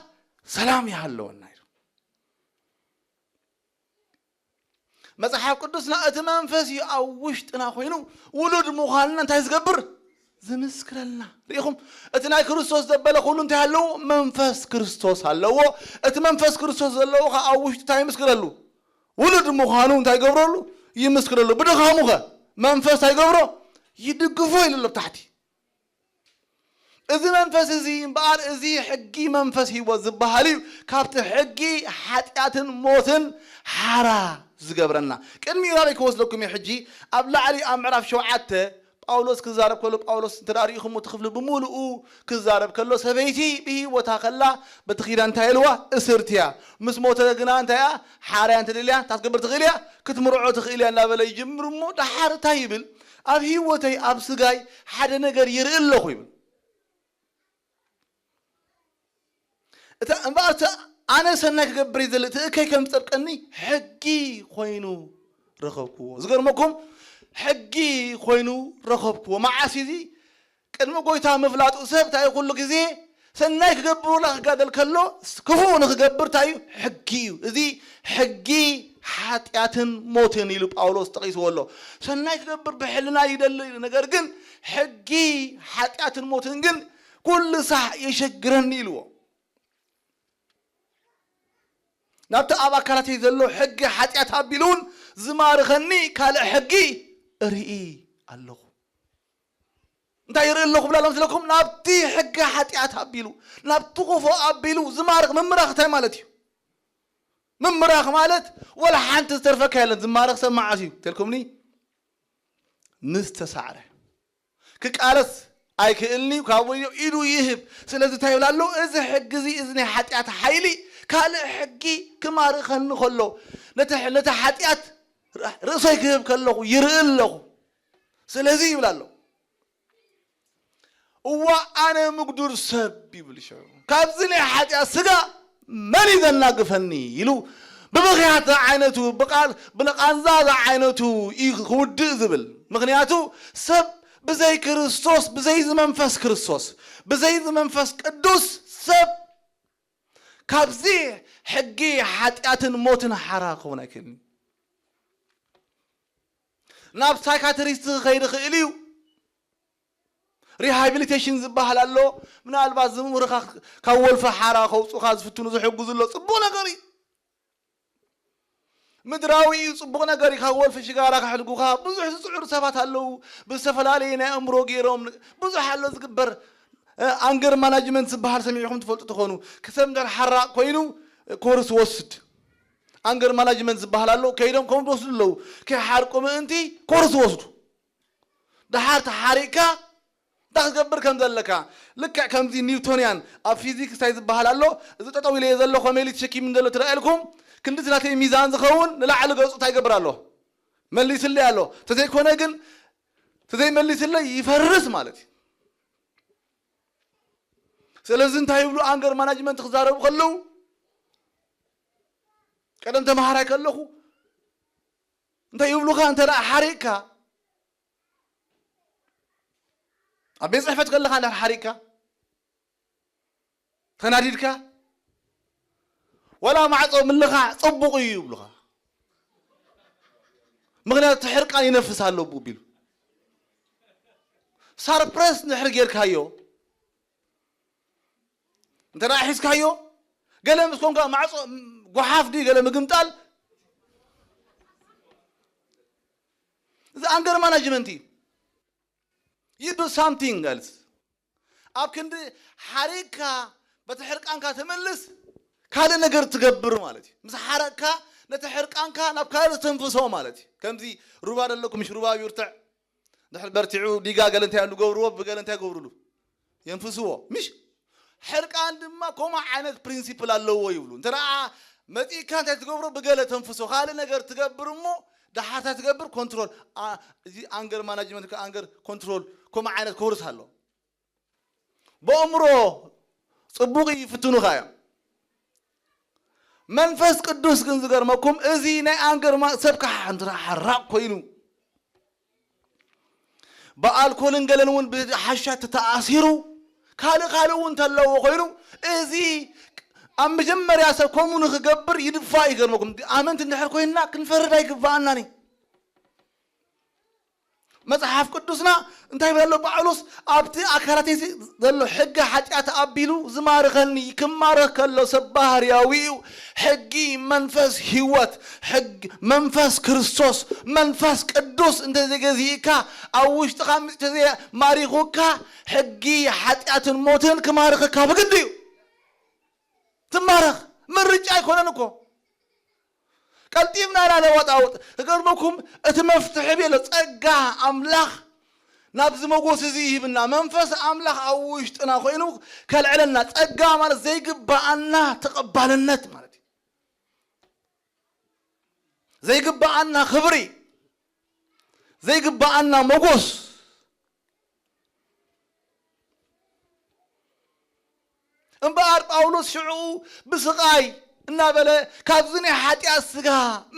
ሰላም ይሃለወና እዩ። መጽሓፍ ቅዱስና እቲ መንፈስ እዩ ኣብ ውሽጥና ኮይኑ ውሉድ ምዃንና እንታይ ዝገብር? ዝምስክረልና። ርኢኹም? እቲ ናይ ክርስቶስ ዘበለ ኩሉ እንታይ ኣለዎ? መንፈስ ክርስቶስ ኣለዎ። እቲ መንፈስ ክርስቶስ ዘለዎ ኸዓ ኣብ ውሽጡ እንታይ ይምስክረሉ? ውሉድ ምዃኑ እንታይ ይገብረሉ? ይምስክረሉ። ብድኻሙ ኸ መንፈስ እንታይ ይገብሮ? ይድግፎ ኢሉ ኣሎ ኣብ ታሕቲ። እዚ መንፈስ እዚ እምበኣር እዚ ሕጊ መንፈስ ህይወት ዝበሃል እዩ። ካብቲ ሕጊ ሓጢኣትን ሞትን ሓራ ዝገብረና። ቅድሚኡ ናበይ ክወስደኩም እየ ሕጂ? ኣብ ላዕሊ ኣብ ምዕራፍ ሸውዓተ ጳውሎስ ክዛረብ ከሎ፣ ጳውሎስ እንተ ደኣ ርኢኹምዎ እቲ ክፍሊ ብምሉኡ ክዛረብ ከሎ፣ ሰበይቲ ብህይወታ ከላ በቲ ኪዳን እንታይ ኢልዋ? እስርቲ እያ። ምስ ሞተ ግና እንታይ እያ? ሓራ እያ። እንተ ደልያ እንታይ ክትገብር ትኽእል እያ? ክትምርዖ ትኽእል እያ እናበለ ይጅምር እሞ፣ ደሓር እንታይ ይብል? ኣብ ህይወተይ፣ ኣብ ስጋይ ሓደ ነገር ይርኢ ኣለኹ ይብል። እታ እምበኣር፣ እታ ኣነ ሰናይ ክገብር እየ ዝደሊ፣ እቲ እከይ ከም ዝጸብቀኒ ሕጊ ኮይኑ ረኸብክዎ። ዝገርመኩም፣ ሕጊ ኮይኑ ረኸብክዎ። መዓስ እዩ እዚ? ቅድሚ ጎይታ ምፍላጡ ሰብ እንታይ ኩሉ ግዜ ሰናይ ክገብር ዋላ ክጋደል ከሎ ክፉእ ንክገብር እንታይ እዩ? ሕጊ እዩ። እዚ ሕጊ ሓጢኣትን ሞትን ኢሉ ጳውሎስ ጠቒስዎ ኣሎ። ሰናይ ክገብር ብሕልና ይደሊ፣ ነገር ግን ሕጊ ሓጢኣትን ሞትን ግን ኩሉ ሳዕ የሸግረኒ ኢልዎ። ናብቲ ኣብ ኣካላተይ ዘሎ ሕጊ ሓጢኣት ኣቢሉ እውን ዝማርኸኒ ካልእ ሕጊ እርኢ ኣለኹ። እንታይ ይርኢ ኣለኹ ብላ መስለኩም? ናብቲ ሕጊ ሓጢኣት ኣቢሉ፣ ናብቲ ክፉእ ኣቢሉ ዝማርኽ ምምራኽ እንታይ ማለት እዩ? ምምራኽ ማለት ወላ ሓንቲ ዝተርፈካ የለን። ዝማርኽ ሰብ መዓስ እዩ ተልኩምኒ? ምስ ተሳዕረ። ክቃለስ ኣይክእልን'ዩ፣ ካብ ወዮ ኢዱ ይህብ። ስለዚ እንታይ ይብል ኣሎ? እዚ ሕጊ እዚ፣ እዚ ናይ ሓጢኣት ሓይሊ ካልእ ሕጊ ክማርኸኒ ከሎ፣ ነቲ፣ ነቲ ሓጢኣት ርእሰይ ክህብ ከለኹ ይርኢ ኣለኹ። ስለዚ ይብል ኣሎ። እዋ ኣነ ምጉዱር ሰብ ይብል ሽዑ። ካብዚ ናይ ሓጢኣት ስጋ መን እዩ ዘናግፈኒ? ኢሉ ብብኽያት ዝዓይነቱ፣ ብቓል፣ ብቃንዛ ዝዓይነቱ እዩ ክውድእ ዝብል። ምኽንያቱ ሰብ ብዘይ ክርስቶስ፣ ብዘይ እዚ መንፈስ ክርስቶስ፣ ብዘይ እዚ መንፈስ ቅዱስ ሰብ ካብዚ ሕጊ ሓጢኣትን ሞትን ሓራ ክኸውን ኣይክእልን እዩ። ናብ ሳይካትሪስት ክኸይድ ይኽእል እዩ። ሪሃቢሊቴሽን ዝበሃል ኣሎ። ምናልባት ዝምርኻ ካብ ወልፊ ሓራ ከውፁኻ ዝፍትኑ ዝሕግዙ ኣሎ። ፅቡቕ ነገር እዩ። ምድራዊ እዩ፣ ፅቡቕ ነገር እዩ። ካብ ወልፊ ሽጋራ ከሕድጉኻ ብዙሕ ዝፅዕሩ ሰባት ኣለዉ። ብዝተፈላለየ ናይ ኣእምሮ ገይሮም ብዙሕ ኣሎ ዝግበር። እ፣ ኣንገር ማናጅመንት ዝበሃል ሰሚዕኹም ትፈልጡ ትኾኑ። ክሰብ እንድሕር ሓራቕ ኮይኑ፣ እ፣ ኮርስ ወስድ። ኣንገር ማናጅመንት ዝበሃል ኣሎ። ከይዶም ከምኡ ዝወስዱ ኣለዉ። ከይሓርቁ ምእንቲ ኮርስ ወስዱ። ደሓር ተሓሪቕካ እንታይ ክትገብር ከም ዘለካ። ልክዕ ከምዚ ኒውቶንያን ኣብ ፊዚክስ እንታይ ዝበሃል ኣሎ፣ እዚ ጠጠው ኢለ እየ ዘለኹ፣ ከመይ ኢሉ ተሸኪሙኒ ዘሎ ትረኣየልኩም፣ ክንዲ እቲ ናተይ ሚዛን ዝኸውን ንላዕሊ ገጹ እንታይ ይገብር ኣሎ? መልስለይ ኣሎ። ተዘይኮነ ግን፣ ተዘይመልስለይ ይፈርስ ማለት እዩ። ስለዚ እንታይ ይብሉ ኣንገር ማናጅመንት ክዛረቡ ከለዉ፣ ቀደም ተምሃራይ ከለኹ እንታይ ይብሉኻ፣ እንተ ደኣ ሓሪቕካ፣ ኣብ ቤት ጽሕፈት ከለኻ እንድሕር ሓሪቕካ፣ ተናዲድካ፣ ዋላ ማዕጾ ምልኻዕ ጽቡቕ እዩ ይብሉኻ። ምኽንያቱ እቲ ሕርቃን ይነፍስ ኣሎ ብኡ ቢሉ። ሳርፕረስ እንድሕር ጌርካዮ፣ እንተ ደኣ ሒዝካዮ፣ ገለ ምስ ኮንካ ማዕጾ፣ ጓሓፍ ድዩ ገለ ምግምጣል፣ እዚ ኣንገር ማናጅመንት እዩ። You do something else። ኣብ ክንዲ ሓሪግካ በቲ ሕርቃንካ ትምልስ፣ ካልእ ነገር ትገብር ማለት እዩ። ምስ ሓረቅካ ነቲ ሕርቃንካ ናብ ካልእ ትንፍሶ ማለት እዩ። ከምዚ ሩባ ደለኩም፣ ምሽ ሩባ ይርትዕ፣ ድሕር በርቲዑ ዲጋ ገለ እንታይ ይገብርዎ፣ ብገለ እንታይ ይገብሩሉ፣ የንፍስዎ። ምሽ ሕርቃን ድማ ኮማ ዓይነት ፕሪንሲፕል ኣለዎ ይብሉ። እንተ ደኣ መጺእካ እንታይ ትገብሮ፣ ብገለ ተንፍሶ፣ ካልእ ነገር ትገብር እሞ፣ ደሓታ ትገብር ኮንትሮል። እዚ ኣንገር ማናጅመንት፣ ኣንገር ኮንትሮል ኮማ ዓይነት ኮርስ ኣሎ። ብእምሮ ጽቡቕ ይፍትኑኻ እዮም። መንፈስ ቅዱስ ግን ዝገርመኩም፣ እዚ ናይ ኣንገር ማ-፣ ሰብ ከዓ እንተ ሓራቕ ኮይኑ፣ ብኣልኮልን ገለን እውን ብሓሻት ተኣሲሩ፣ ካልእ ካልእ እውን እንተለዎ ኮይኑ፣ እዚ ኣብ መጀመርያ ሰብ ከምኡ ንኽገብር ይድፋእ። ይገርመኩም፣ ኣመንቲ እንድሕር ኮይንና ክንፈርድ ኣይግብኣናን እዩ። መጽሓፍ ቅዱስና እንታይ ይብል ኣሎ ጳውሎስ? ኣብቲ ኣካላተይ ዘሎ ሕጊ ሓጢኣት ኣቢሉ ዝማርኸኒ፣ ክማረኽ ከሎ ሰብ ባህርያዊ እዩ። ሕጊ መንፈስ ህይወት፣ ሕጊ መንፈስ ክርስቶስ፣ መንፈስ ቅዱስ እንተዘይገዚእካ፣ ኣብ ውሽጥኻ ምስ-፣ እንተዘይማሪኹካ፣ ሕጊ ሓጢኣትን ሞትን ክማርኸካ ብግዲ እዩ። ትማረኽ። ምርጫ ኣይኮነን እኮ። ቀልጢፍና ኢና ነዋጣውጥ። ክገርመኩም፣ እቲ መፍትሒ ቤሎ ጸጋ ኣምላኽ ናብዚ መጎስ እዚ ይህብና። መንፈስ ኣምላኽ ኣብ ውሽጥና ኮይኑ ከልዕለና። ጸጋ ማለት ዘይግባኣና ተቐባልነት ማለት እዩ። ዘይግባኣና ክብሪ፣ ዘይግባኣና መጎስ። እምበኣር ጳውሎስ ሽዑ ብስቓይ እናበለ፣ "ካብዚ ናይ ሓጢኣት ስጋ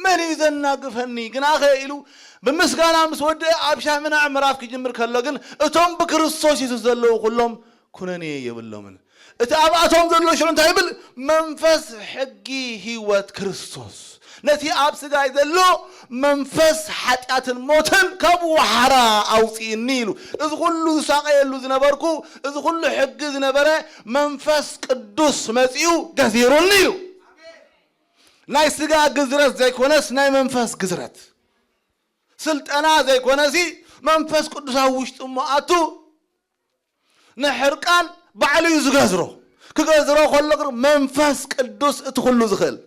መን እዩ ዘናግፈኒ?" ግናኸ ኢሉ ብምስጋና ምስ ወድአ፣ ኣብ ሻምናዕ ምዕራፍ ክጅምር ከሎ ግን፣ እቶም ብክርስቶስ የሱስ ዘለዉ ኩሎም ኩነኔ የብሎምን። እቲ ኣብኣቶም ዘሎ ሽዑ እንታይ ይብል? መንፈስ ሕጊ ህይወት ክርስቶስ ነቲ ኣብ ስጋይ ዘሎ መንፈስ ሓጢኣትን ሞትን ካብኡ ሓራ ኣውፅእኒ ኢሉ። እዚ ኩሉ ዝሳቐየሉ ዝነበርኩ፣ እዚ ኩሉ ሕጊ ዝነበረ መንፈስ ቅዱስ መፂኡ ገዚሩኒ ኢሉ። ናይ ስጋ ግዝረት ዘይኮነስ ናይ መንፈስ ግዝረት፣ ስልጠና ዘይኮነሲ መንፈስ ቅዱስ ኣብ ውሽጡ እሞ ኣቱ ንሕርቃን ባዕሉ እዩ ዝገዝሮ። ክገዝሮ ከሎ ግን መንፈስ ቅዱስ እቲ ኩሉ ዝኽእል።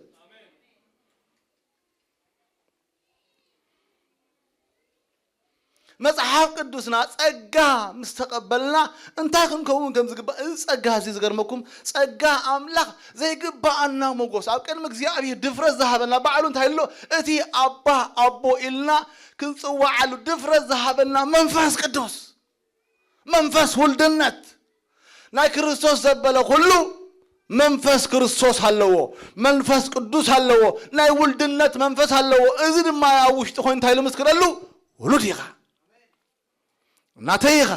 መጽሓፍ ቅዱስና ጸጋ ምስ ተቐበልና እንታይ ክንከውን ከም ዝግባእ፣ እዚ ጸጋ እዚ ዝገርመኩም፣ ጸጋ ኣምላኽ ዘይግባኣና ሞጎስ፣ ኣብ ቅድሚ እግዚኣብሔር ድፍረት ዝሃበና ባዕሉ እንታይ ኣሎ? እቲ ኣባ ኣቦ ኢልና ክንጽዋዓሉ ድፍረት ዝሃበና መንፈስ ቅዱስ። መንፈስ ውልድነት ናይ ክርስቶስ ዘበለ ኩሉ መንፈስ ክርስቶስ ኣለዎ፣ መንፈስ ቅዱስ ኣለዎ፣ ናይ ውልድነት መንፈስ ኣለዎ። እዚ ድማ ኣብ ውሽጢ ኮይኑ እንታይ ኢሉ ምስክረሉ? ውሉድ ኢኻ፣ ናተይ ኢኻ።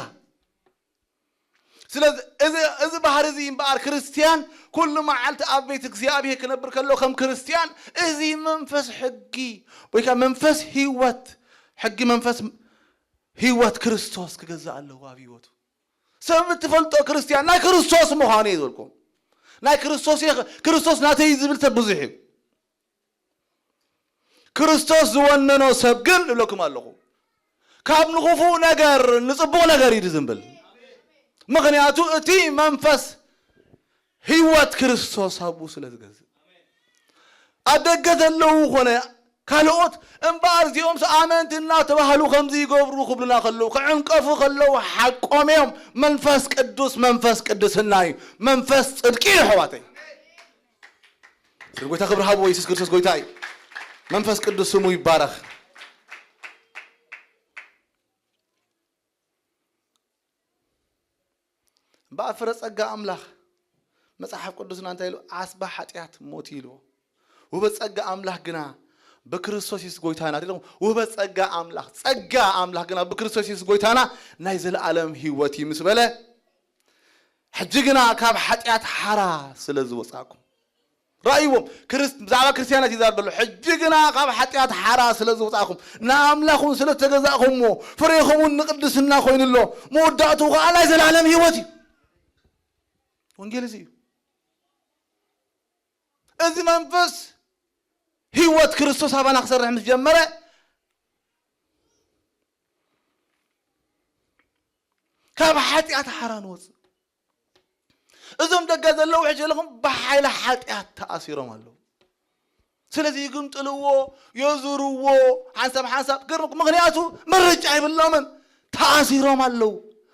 ስለዚ እዚ፣ እዚ ባህሪ እዚ እምበኣር ክርስትያን ኩሉ መዓልቲ ኣብ ቤት እግዚኣብሔር ክነብር ከሎ ከም ክርስትያን እዚ መንፈስ ሕጊ ወይ ከዓ መንፈስ ህይወት፣ ሕጊ መንፈስ ህይወት ክርስቶስ ክገዛእ ኣለዎ ኣብ ህይወቱ። ሰብ እትፈልጦ ክርስትያን ናይ ክርስቶስ ምዃኑ እዩ ዝበልኩም። ናይ ክርስቶስ እየ፣ ክርስቶስ ናተይ እዩ ዝብል ሰብ ብዙሕ እዩ። ክርስቶስ ዝወነኖ ሰብ ግን እብለኩም ኣለኹ፣ ካብ ንኽፉእ ነገር ንጽቡቕ ነገር እዩ ዝንብል። ምኽንያቱ እቲ መንፈስ ህይወት ክርስቶስ ኣብኡ ስለ ዝገዝእ። ኣብ ደገ ዘለዉ ኾነ ካልኦት እምበኣር እዚኦም ኣመንቲ እናተባህሉ ከምዚ ይገብሩ ክብሉና ከለዉ፣ ክዕንቀፉ ከለዉ ሓቆም እዮም። መንፈስ ቅዱስ መንፈስ ቅድስና እዩ፣ መንፈስ ጽድቂ እዩ። ኣሕዋተይ፣ ስለ ጎይታ ክብሪ ሃብዎ። የሱስ ክርስቶስ ጎይታ እዩ። መንፈስ ቅዱስ ስሙ ይባረኽ። እምበኣር ፍረ ጸጋ ኣምላኽ መጽሓፍ ቅዱስና እንታይ ኢሉ? ዓስባ ሓጢኣት ሞት እዩ ኢልዎ። ውህበት ጸጋ ኣምላኽ ግና ብክርስቶስ የሱስ ጎይታና። እንታይ ኢልኩም? ውህበት ጸጋ ኣምላኽ፣ ጸጋ ኣምላኽ ግና ብክርስቶስ የሱስ ጎይታና ናይ ዘለኣለም ህይወት እዩ ምስ በለ፣ ሕጂ ግና ካብ ሓጢኣት ሓራ ስለ ዝወጻእኩም። ራእይዎም፣ ክርስ-፣ ብዛዕባ ክርስትያናት ይዛረብ ዘሎ። ሕጂ ግና ካብ ሓጢኣት ሓራ ስለ ዝወጻእኩም፣ ንኣምላኽ እውን ስለ እተገዛእኩምዎ፣ ፍሬኹም እውን ንቅድስና ኮይኑ ኣሎ፣ መወዳእትኡ ኸዓ ናይ ዘለኣለም ህይወት እዩ። ወንጌል እዚ እዩ። እዚ መንፈስ ህይወት ክርስቶስ ኣባና ክሰርሕ ምስ ጀመረ፣ ካብ ሓጢኣት ሓራ ንወፅእ። እዞም ደጋ ዘለዉ ሕጂ ዘለኹም ብሓይሊ ሓጢኣት ተኣሲሮም ኣለዉ። ስለዚ ይግምጥልዎ፣ የዙርዎ፣ ሓንሳብ ሓንሳብ ገርምኩም። ምኽንያቱ ምርጫ የብሎምን፣ ተኣሲሮም ኣለዉ።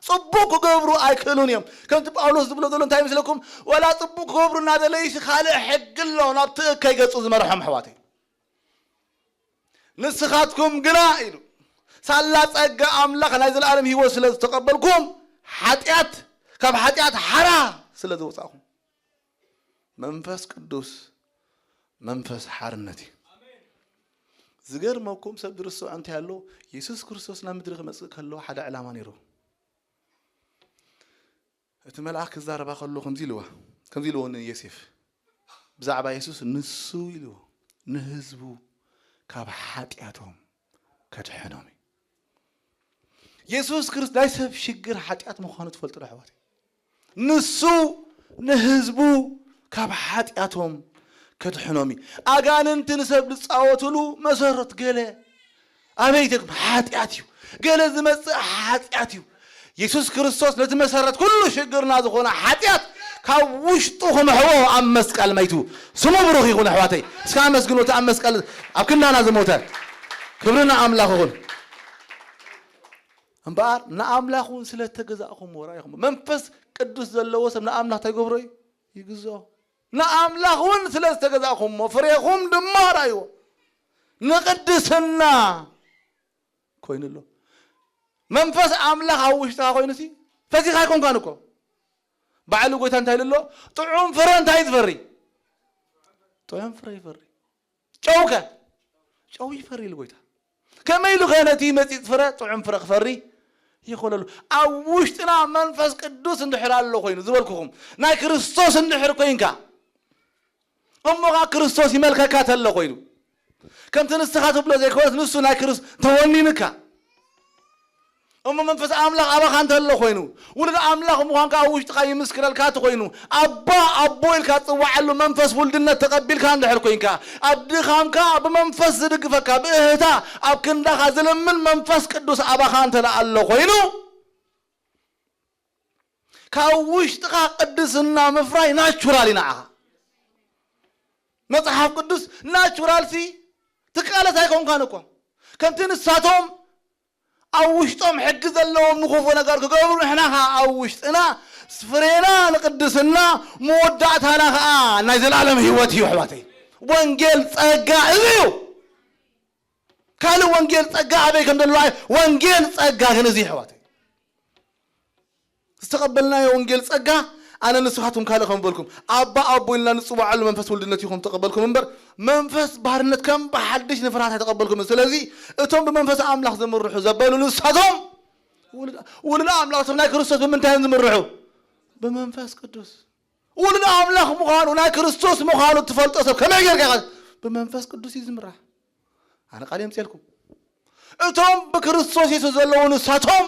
ጽቡቕ ክገብሩ ኣይክእሉን እዮም። ከምቲ ጳውሎስ ዝብሎ ዘሎ እንታይ ይመስለኩም? ዋላ ጽቡቕ ክገብሩ እናደለዩሲ ካልእ ሕጊ ኣሎ ናብቲ እከይ ገጹ ዝመርሖም፣ ኣሕዋተይ። ንስኻትኩም ግና ኢሉ፣ ሳላ ጸጋ ኣምላኽ ናይ ዘለኣለም ህይወት ስለ ዝተቐበልኩም፣ ሓጢኣት፣ ካብ ሓጢኣት ሓራ ስለ ዝወጻእኹም፣ መንፈስ ቅዱስ መንፈስ ሓርነት እዩ። ዝገርመኩም፣ ሰብ ዝርስዖ እንታይ ኣሎ? የሱስ ክርስቶስ ናብ ምድሪ ክመጽእ ከሎ ሓደ ዕላማ ነይሩ። እቲ መልኣክ ክዛረባ ከሎ ከምዚ ኢልዋ፣ ከምዚ ኢልዎ ንዮሴፍ ብዛዕባ የሱስ፣ ንሱ ኢልዎ ንህዝቡ ካብ ሓጢኣቶም ከድሕኖም እዩ። የሱስ ክርስቶስ ናይ ሰብ ሽግር ሓጢኣት ምዃኑ ትፈልጡ ዶ ኣሕዋት? ንሱ ንህዝቡ ካብ ሓጢኣቶም ከድሕኖም እዩ። ኣጋንንቲ ንሰብ ዝጻወትሉ መሰረት ገለ ኣበይ ተግም ሓጢኣት እዩ። ገለ ዝመጽእ ሓጢኣት እዩ። የሱስ ክርስቶስ ነቲ መሰረት ኩሉ ሽግርና ዝኾነ ሓጢኣት ካብ ውሽጡ ክምሕዎ ኣብ መስቀል መይቱ። ስሙ ብሩኽ ይኹን ኣሕዋተይ። እስከ ኣመስግኑ እቲ ኣብ መስቀል ኣብ ክንዳና ዝሞተ። ክብሪ ንኣምላኽ ይኹን። እምበኣር ንኣምላኽ እውን ስለ እተገዛእኹምዎ ርኣይኹም። መንፈስ ቅዱስ ዘለዎ ሰብ ንኣምላኽ እንታይ ይገብሮ እዩ? ይግዝኦ። ንኣምላኽ እውን ስለ ዝተገዛእኹምዎ ፍሬኹም ድማ ርኣይዎ። ንቅድስና ኮይኑ ኣሎ። መንፈስ ኣምላኽ ኣብ ውሽጥኻ ኮይኑሲ ፈቲኻ ኣይኮንካን እኮ። ባዕሉ ጎይታ እንታይ ኢሉ ኣሎ? ጥዑም ፍረ እንታይ ዝፈሪ? ጥዑም ፍረ ይፈሪ። ጨውከ? ጨው ይፈሪ ኢሉ ጎይታ። ከመይ ኢሉ ከ ነቲ መጺጽ ፍረ ጥዑም ፍረ ክፈሪ ይኽእለሉ? ኣብ ውሽጥና መንፈስ ቅዱስ እንድሕር ኣሎ ኮይኑ ዝበልኩኹም፣ ናይ ክርስቶስ እንድሕር ኮይንካ፣ እሞ ኸኣ ክርስቶስ ይመልከካ ተሎ ኮይኑ፣ ከምቲ ንስኻ ትብሎ ዘይኮነስ ንሱ ናይ ክርስ-፣ ተወኒንካ፣ እሞ መንፈስ ኣምላኽ ኣባኻ እንተሎ ኮይኑ፣ ውሉድ ኣምላኽ ምዃንካ ኣብ ውሽጥኻ ይምስክረልካ እንተ ኮይኑ፣ ኣባ ኣቦ ኢልካ ትጽውዓሉ መንፈስ ውልድነት ተቐቢልካ እንድሕር ኮይንካ፣ ኣብ ድኻምካ ብመንፈስ ዝድግፈካ፣ ብእህታ ኣብ ክንዳኻ ዝለምን መንፈስ ቅዱስ ኣባኻ እንተ ደኣ ኣሎ ኮይኑ፣ ካብ ውሽጥኻ ቅድስና ምፍራይ ናቹራል እዩ ንዓኻ። መጽሓፍ ቅዱስ ናቹራል ሲ ትቃለስ ኣይኮንካን እኮ። ከምቲ ንሳቶም ኣብ ውሽጦም ሕጊ ዘለዎም ንክፉ ነገር ክገብሩ፣ ንሕና ኸዓ ኣብ ውሽጥና ፍሬና ንቅድስና መወዳእታና ኸዓ ናይ ዘላለም ህይወት እዩ ኣሕዋተይ። ወንጌል ጸጋ እዚ እዩ። ካልእ ወንጌል ጸጋ ኣበይ ከም ዘሎ ኣይ-፣ ወንጌል ጸጋ ግን እዚ ኣሕዋተይ። ዝተቐበልናዮ ወንጌል ጸጋ ኣነ ንስኻትኩም ካልእ ከም በልኩም ኣባ ኣቦ ኢልና ንጽውዓሉ መንፈስ ውልድነት ኢኹም ተቐበልኩም እምበር መንፈስ ባርነት ከም ብሓድሽ ንፍርሃት ኣይተቐበልኩም። ስለዚ እቶም ብመንፈስ ኣምላኽ ዝምርሑ ዘበሉ ንሳቶም ውሉድ፣ ውሉድ ኣምላኽ እቶም ናይ ክርስቶስ ብምንታይ እዮም ዝምርሑ? ብመንፈስ ቅዱስ። ውሉድ ኣምላኽ ምዃኑ ናይ ክርስቶስ ምዃኑ ትፈልጦ ሰብ ከመይ ጌርካ ኢኻ? ብመንፈስ ቅዱስ እዩ ዝምራሕ። ኣነ ቃል የምፅኤልኩም። እቶም ብክርስቶስ የሱስ ዘለዉ ንሳቶም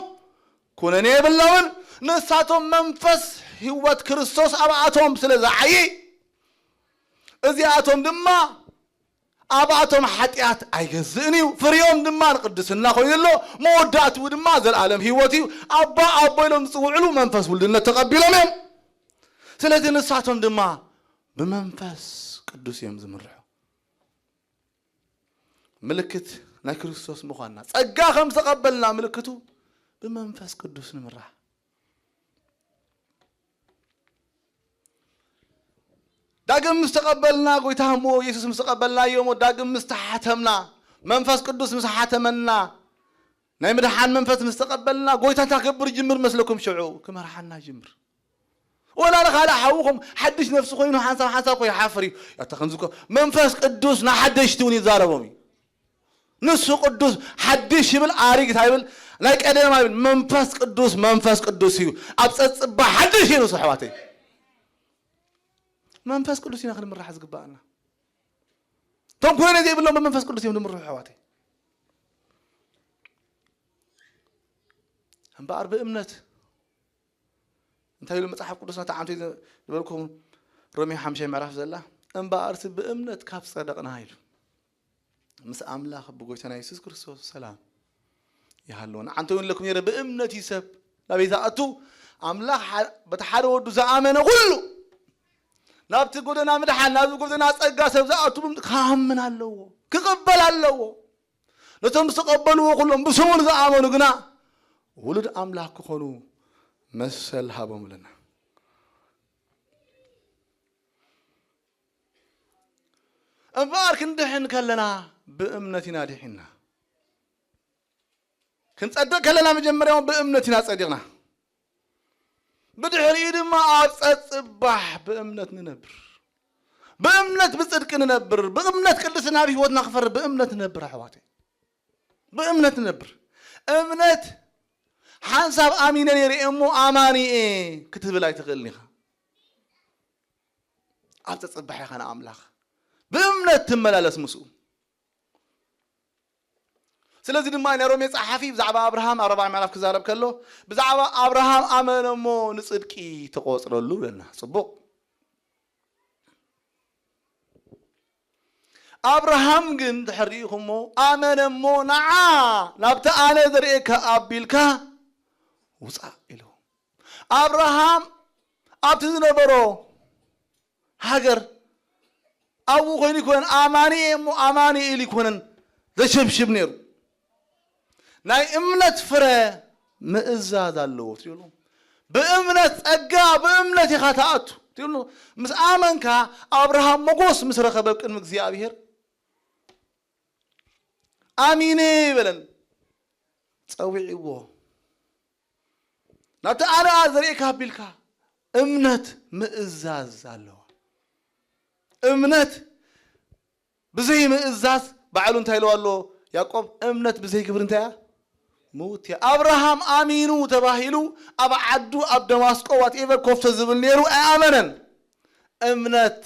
ኩነኔ የብሎምን። ንሳቶም መንፈስ ህይወት ክርስቶስ ኣብኣቶም ስለ ዝዓዪ እዚኣቶም ድማ ኣብኣቶም ሓጢኣት ኣይገዝእን እዩ። ፍሪኦም ድማ ንቅድስና ኮይኑ ኣሎ። መወዳእትኡ ድማ ዘለኣለም ህይወት እዩ። ኣባ ኣቦ ኢሎም ዝፅውዕሉ መንፈስ ውልድነት ተቐቢሎም እዮም። ስለዚ ንሳቶም ድማ ብመንፈስ ቅዱስ እዮም ዝምርሑ። ምልክት ናይ ክርስቶስ ምዃንና ጸጋ ከም ዝተቐበልና ምልክቱ ብመንፈስ ቅዱስ ንምራሕ። ዳግም ምስ ተቐበልና፣ ጎይታ እሞ የሱስ ምስ ተቐበልናዮ እሞ ዳግም ምስ ተሓተምና፣ መንፈስ ቅዱስ ምስ ሓተመና፣ ናይ ምድሓን መንፈስ ምስ ተቐበልና፣ ጎይታ እንታይ ክገብር ይጅምር መስለኩም? ሽዑ ክመርሓና ይጅምር። ወላ ንኻልእ ሓውኹም ሓድሽ ነፍሲ ኮይኑ ሓንሳብ ሓንሳብ እኮ ይሓፍር እዩ። ያታ ከምዚ እኮ መንፈስ ቅዱስ ንሓደሽቲ እውን ይዛረቦም እዩ። ንሱ ቅዱስ ሓድሽ ይብል፣ ኣሪግ እንታይ ይብል? ናይ ቀደም ኣይብል። መንፈስ ቅዱስ መንፈስ ቅዱስ እዩ። ኣብ ጸጽባ ሓድሽ እዩ ንሱ ኣሕዋተይ። መንፈስ ቅዱስ ኢና ክንምራሕ ዝግባኣና። እቶም ኮነ ዘይብሎም ብመንፈስ ቅዱስ እዮም ዝምርሑ ኣሕዋተይ። እምበኣር ብእምነት እንታይ ኢሉ መጽሓፍ ቅዱስና ተዓንቶ ዝበልኩም ሮሜ ሓምሻይ ምዕራፍ ዘላ እምበኣርሲ ብእምነት ካብ ጸደቕና ኢሉ ምስ ኣምላኽ ብጎይታና የሱስ ክርስቶስ ሰላም ይሃልወና። ዓንቶ ይብለኩም ነይረ ብእምነት እዩ ሰብ ናበይ ዝኣቱ? ኣምላኽ በቲ ሓደ ወዱ ዝኣመነ ኩሉ ናብቲ ጎደና ምድሓን፣ ናብዚ ጎደና ጸጋ ሰብ ዝኣቱ ክኣምን ኣለዎ፣ ክቕበል ኣለዎ። ነቶም ዝተቐበልዎ ኩሎም ብስሙ ንዝኣመኑ ግና ውሉድ ኣምላኽ ክኾኑ መሰል ሃቦም ኣለና። እምበኣር ክንድሕን ከለና ብእምነት ኢና ድሒንና። ክንጸድቕ ከለና መጀመርያውን ብእምነት ኢና ጸዲቕና። ብድሕሪኡ ድማ ኣብ ጸጽባሕ ብእምነት ንነብር። ብእምነት ብጽድቂ ንነብር። ብእምነት ቅድስና ኣብ ህይወትና ክፈሪ ብእምነት ንነብር ኣሕዋተይ። ብእምነት ንነብር። እምነት ሓንሳብ ኣሚነ ነይረ እሞ ኣማኒ እየ ክትብል ኣይትኽእልን ኢኻ። ኣብ ጸጽባሕ ኢኻ ንኣምላኽ። ብእምነት ትመላለስ ምስኡ። ስለዚ ድማ ናይ ሮሜ ጸሓፊ ብዛዕባ ኣብርሃም ኣብ ራብዓይ ምዕራፍ ክዛረብ ከሎ ብዛዕባ ኣብርሃም ኣመነ እሞ ንጽድቂ ተቖጽረሉ ብለና። ጽቡቕ። ኣብርሃም ግን ድሕር ርኢኹሞ ኣመነ እሞ ንዓ ናብቲ ኣነ ዘርእየካ ኣቢልካ ውጻእ ኢሉ። ኣብርሃም ኣብቲ ዝነበሮ ሃገር ኣብኡ ኮይኑ ይኮነን ኣማኒ እሞ ኣማኒ ኢሉ ይኮነን ዘሸብሽብ ነይሩ። ናይ እምነት ፍረ ምእዛዝ ኣለዎ ትብሉ። ብእምነት ጸጋ ብእምነት ኢኻ ትኣቱ ትብሉ። ምስ ኣመንካ ኣብርሃም ሞጎስ ምስ ረኸበ ቅድሚ እግዚኣብሔር ኣሚነ ይበለን ጸዊዕዎ። ናብቲ ኣነ ዘርእየካ ኣቢልካ እምነት ምእዛዝ ኣለዋ። እምነት ብዘይ ምእዛዝ ባዕሉ እንታይ ኢልዋ ኣሎ ያዕቆብ? እምነት ብዘይ ግብሪ እንታይ እያ? ምውት እያ። ኣብርሃም ኣሚኑ ተባሂሉ ኣብ ዓዱ ኣብ ደማስቆ ዋትኤቨር ኮፍተ ዝብል ነይሩ ኣይኣመነን። እምነት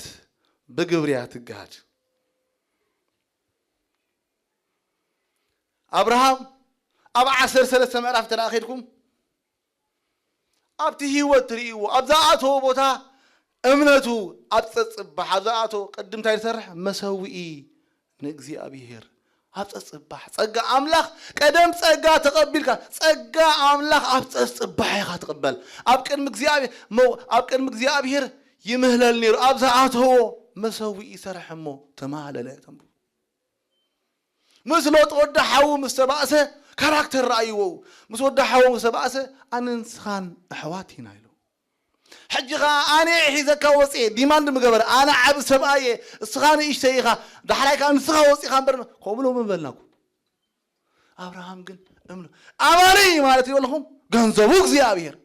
ብግብሪ እያ ትገሃድ። ኣብርሃም ኣብ ዓሰርተ ሰለስተ ምዕራፍ እንተ ደኣ ኸድኩም ኣብቲ ህይወት ትርእይዎ ኣብ ዝኣተዎ ቦታ እምነቱ ኣብ ጸጽባሕ ኣብ ዝኣተዎ ቅድም እንታይ ዝሰርሕ መሰውኢ ንእግዚኣብሔር ኣብ ጸጽባሕ ጸጋ ኣምላኽ ቀደም ጸጋ ተቐቢልካ ጸጋ ኣምላኽ ኣብ ጸጽባሕ ኢኻ ትቕበል ኣብ ቅድሚ እግዚኣብሔር መው- ኣብ ቅድሚ እግዚኣብሔር ይምህለል ነይሩ ኣብ ዝኣተዎ መሰውኢ ይሰርሕ እሞ ተማለለ ተንብቡ ምስ ሎጥ ወዲ ሓዉ ምስ ተባእሰ ካራክተር ረኣይዎ ምስ ወዲ ሓዉ ምስ ተባእሰ ኣነ ንስኻን ኣሕዋት ኢና ኢሉ ሕጂ ኸዓ ኣነ ሒዘካ ወፅየ ዲማንድ ምገበር ኣነ ዓብ ሰብኣየ እስኻ ንእሽተይ ኢኻ ዳሕራይ ከዓ ንስኻ ወፂኻ እምበር ከምኡ ሎም ምበልናኩ ኣብርሃም ግን እምኑ ኣማኒ ማለት ይበልኹም ገንዘቡ እግዚኣብሔር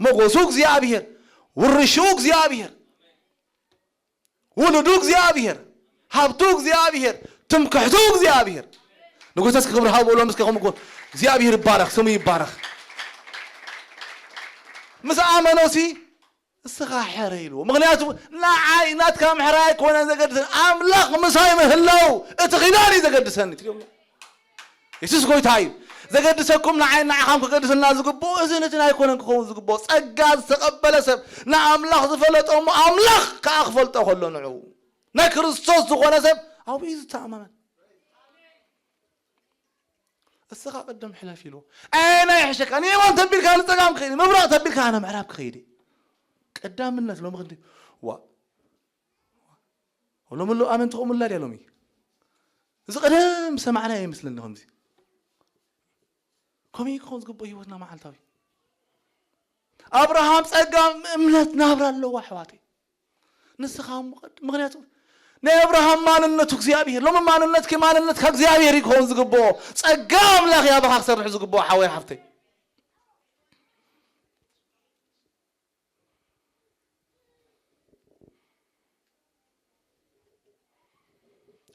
ሞገሱ እግዚኣብሔር ውርሽኡ እግዚኣብሔር ውሉዱ እግዚኣብሔር ሃብቱ እግዚኣብሔር ትምክሕቱ እግዚኣብሔር ንጎይታ እስኪ ክብሪ ሃቡ በሎ ምስኪ ከምኡ እግዚኣብሔር ይባረክ ስሙ ይባረክ ምስ ኣመኖሲ እስኻ ሕረ ኢልዎ ምክንያቱ ንዓይ ናትካ ምሕራይ ኣይኮነን ዘገድሰን ኣምላኽ ምሳይ ምህላው እቲ ኪዳን እዩ ዘገድሰኒ ትብሎ የሱስ ጎይታ እዩ ዘገድሰኩም ንዓይ ንዓኻም ክገድሰና ዝግብኦ እዚ ነቲ ኣይኮነን ክኸውን ዝግብኦ ጸጋ ዝተቐበለ ሰብ ንኣምላኽ ዝፈለጦ እሞ ኣምላኽ ከዓ ክፈልጦ ከሎ ንዑ ናይ ክርስቶስ ዝኾነ ሰብ ኣብኡ እዩ ዝተኣማመን እስኻ ቅድም ሕለፍ ኢልዎ ኣየናይ ሕሸካ ንየማን ተቢልካ ንፀጋም ክኸይድ ምብራቕ ተቢልካ ኣነ ምዕራብ ክኸይድ ቀዳምነት ሎሚ ክንዲ ዋ ሎሚ ኣሎ ኣመንቲ ከምኡ ላ ድያ ሎሚ እዚ ቀደም ሰማዕና ይመስለኒ ከምዚ ከምኡ ክኸውን ዝግብኦ ህይወትና መዓልታዊ ኣብርሃም ጸጋ እምነት ናብራ ኣለዋ ኣሕዋተይ ንስኻ እሞ ቀድ- ምክንያቱ ናይ ኣብርሃም ማንነቱ እግዚኣብሔር ሎሚ ማንነትኪ ማንነትካ እግዚኣብሔር እዩ ክኸውን ዝግብኦ ጸጋ ኣምላኽ ያባኻ ክሰርሕ ዝግብኦ ሓወይ ሓፍተይ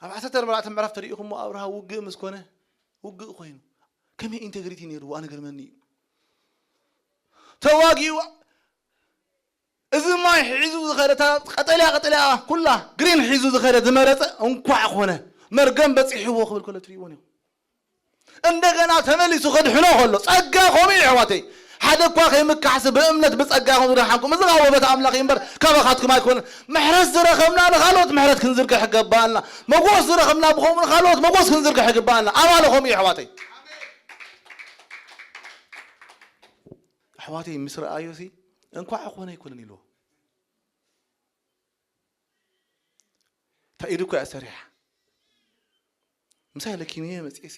ኣብ ዓሰርተ ኣርባዕተ ምዕራፍ ተሪኢኹሞ ኣብርሃ ውግእ ምስ ኮነ ውግእ ኮይኑ ከመይ ኢንቴግሪቲ ነይርዎ ኣነ ገርመኒ እዩ ተዋጊኡ እዚ ማይ ሒዙ ዝኸደ እታ ቀጠልያ ቀጠልያ ኩላ ግሪን ሒዙ ዝኸደ ዝመረፀ እንኳዕ ኮነ መርገም በፂሕዎ ክብል ከሎ ትሪእዎ ነይሩ እንደገና ተመሊሱ ከድሕኖ ከሎ ጸጋ ከምኡ እዩ ኣሕዋተይ ሓደ እኳ ከይምካሕሲ ብእምነት ብጸጋ ከም ዝደሓንኩም እዚ ካብ ወበት ኣምላኽ እዩ እምበር ካባኻትኩም ኣይኮነን ምሕረት ዝረኸብና ንኻልኦት ምሕረት ክንዝርግሕ ይገባኣና መጎስ ዝረኸብና ብኸምኡ ንኻልኦት መጎስ ክንዝርግሕ ይግባኣና ኣባለ ከምኡ እዩ ኣሕዋተይ ኣሕዋተይ ምስ ረኣዮሲ፣ "እንኳዕ ኮነ ኣይኮነን" ኢልዎ። እታ ኢዱ እኮ እያ ሰሪሓ። ምሳይ ለኪምዮ መፅኤሲ፣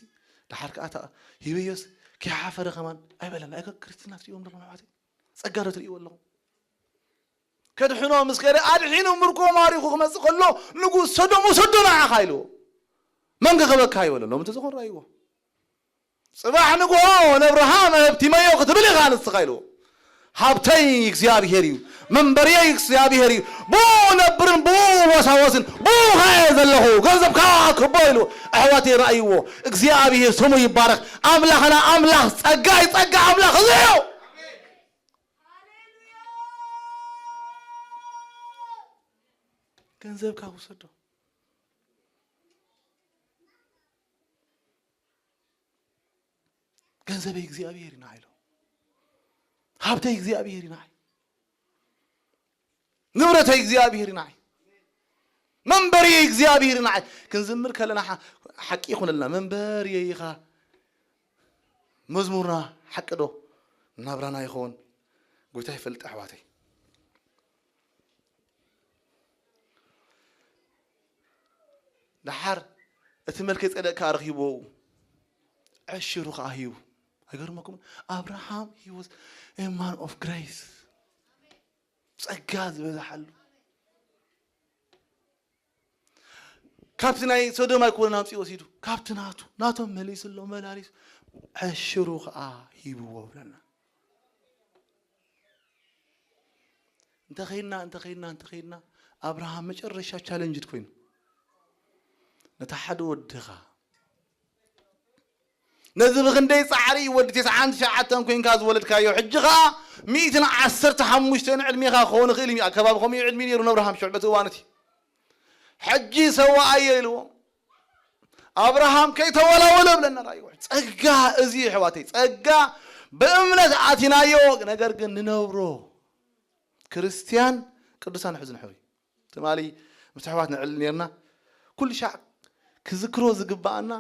ደሓር ከዓ እታ ሂበዮስ ከይሓፈረ ከማን ኣይበለን። ኣይኮ ክርስትና ትሪእዎም ኣለኹም ኣሕዋተይ? ጸጋ ዶ ትሪእዎ ኣለኹም? ከድሕኖ ምስ ከደ ኣድሒኑ ምርኮ ማሪኹ ክመጽእ ከሎ፣ ንጉስ ሰዶም፣ "ውሰዶ ንዓኻ" ኢልዎ። "መን ክህበካ?" ኣይበሎ። ሎሚ እንተዝኾን ረኣይዎ። "ጽባሕ ንግሆ ነብርሃም ኣህብቲመዮ ክትብል ኢኻ ንስኻ" ኢልዎ። "ሃብተይ እግዚኣብሄር እዩ፣ መንበርየይ እግዚኣብሄር እዩ፣ ብኡ ነብርን ብኡ ወሳወስን፣ ብኡ ኸኣ እየ ዘለኹ፣ ገንዘብካ ክቦ" ኢልዎ። ኣሕዋተይ ረኣይዎ። እግዚኣብሄር ስሙ ይባረኽ። ኣምላኽና ኣምላኽ ጸጋ እዩ፣ ጸጋ ኣምላኽ እዚ እዩ። "ገንዘብካ ውሰዶ፣ ገንዘበይ እግዚኣብሄር እዩ ንዓይ" ኢሉ። "ሃብተይ እግዚኣብሄር እዩ ንዓይ፣ ንብረተይ እግዚኣብሄር እዩ ንዓይ፣ መንበሪ እግዚኣብሄር እዩ ንዓይ" ክንዝምር ከለና ሓ-፣ ሓቂ ይኹነልና። መንበሪ ኢኻ። መዝሙርና ሓቂ ዶ ናብራና ይኸውን? ጎይታ ይፈልጥ ኣሕዋተይ። ደሓር እቲ መልከ ጼዴቅ ከኣ ረኺብዎ፣ ዕሽሩ ከኣ ሂቡ። ኣይገርመኩምን? ኣብርሃም፣ he was a man of grace። ጸጋ ዝበዝሓሉ። ካብቲ ናይ ሶዶም ኣይኮነን ኣምጺኡ ወሲዱ፣ ካብቲ ናቱ፣ ናቶም መሊስሎ፣ መላሊሱ፣ ዕሽሩ ከኣ ሂብዎ ብለና። እንተኸይድና፣ እንተኸይድና፣ እንተኸይድና፣ ኣብርሃም መጨረሻ ቻለንጅድ ኮይኑ፣ ነታ ሓደ ወድኻ፣ ነዚ ብኽንደይ ጻዕሪ ወዲ ተስዓን ትሽዓተን ኮይንካ ዝወለድካዮ፣ ሕጂ ኸኣ ሚእትን ዓሰርተ ሓሙሽተን ዕድሜኻ ክኸውን ይኽእል እዩ። ኣከባቢ ከምኡ እዩ ዕድሜ ነይሩ ንኣብርሃም ሽዑ በቲ እዋን እቲ። ሕጂ ሰዋኣዮ ኢልዎ። ኣብርሃም ከይተወላወለ ብለና ራእዩ። ጸጋ እዚ ኣሕዋተይ፣ ጸጋ ብእምነት ኣቲናዮ፣ ነገር ግን ንነብሮ ክርስትያን ቅዱሳን ሕዝን ሕሪ። ትማሊ ምስ ኣሕዋት ንዕልል ነርና። ኩሉ ሻዕ ክዝክሮ ዝግባኣና፣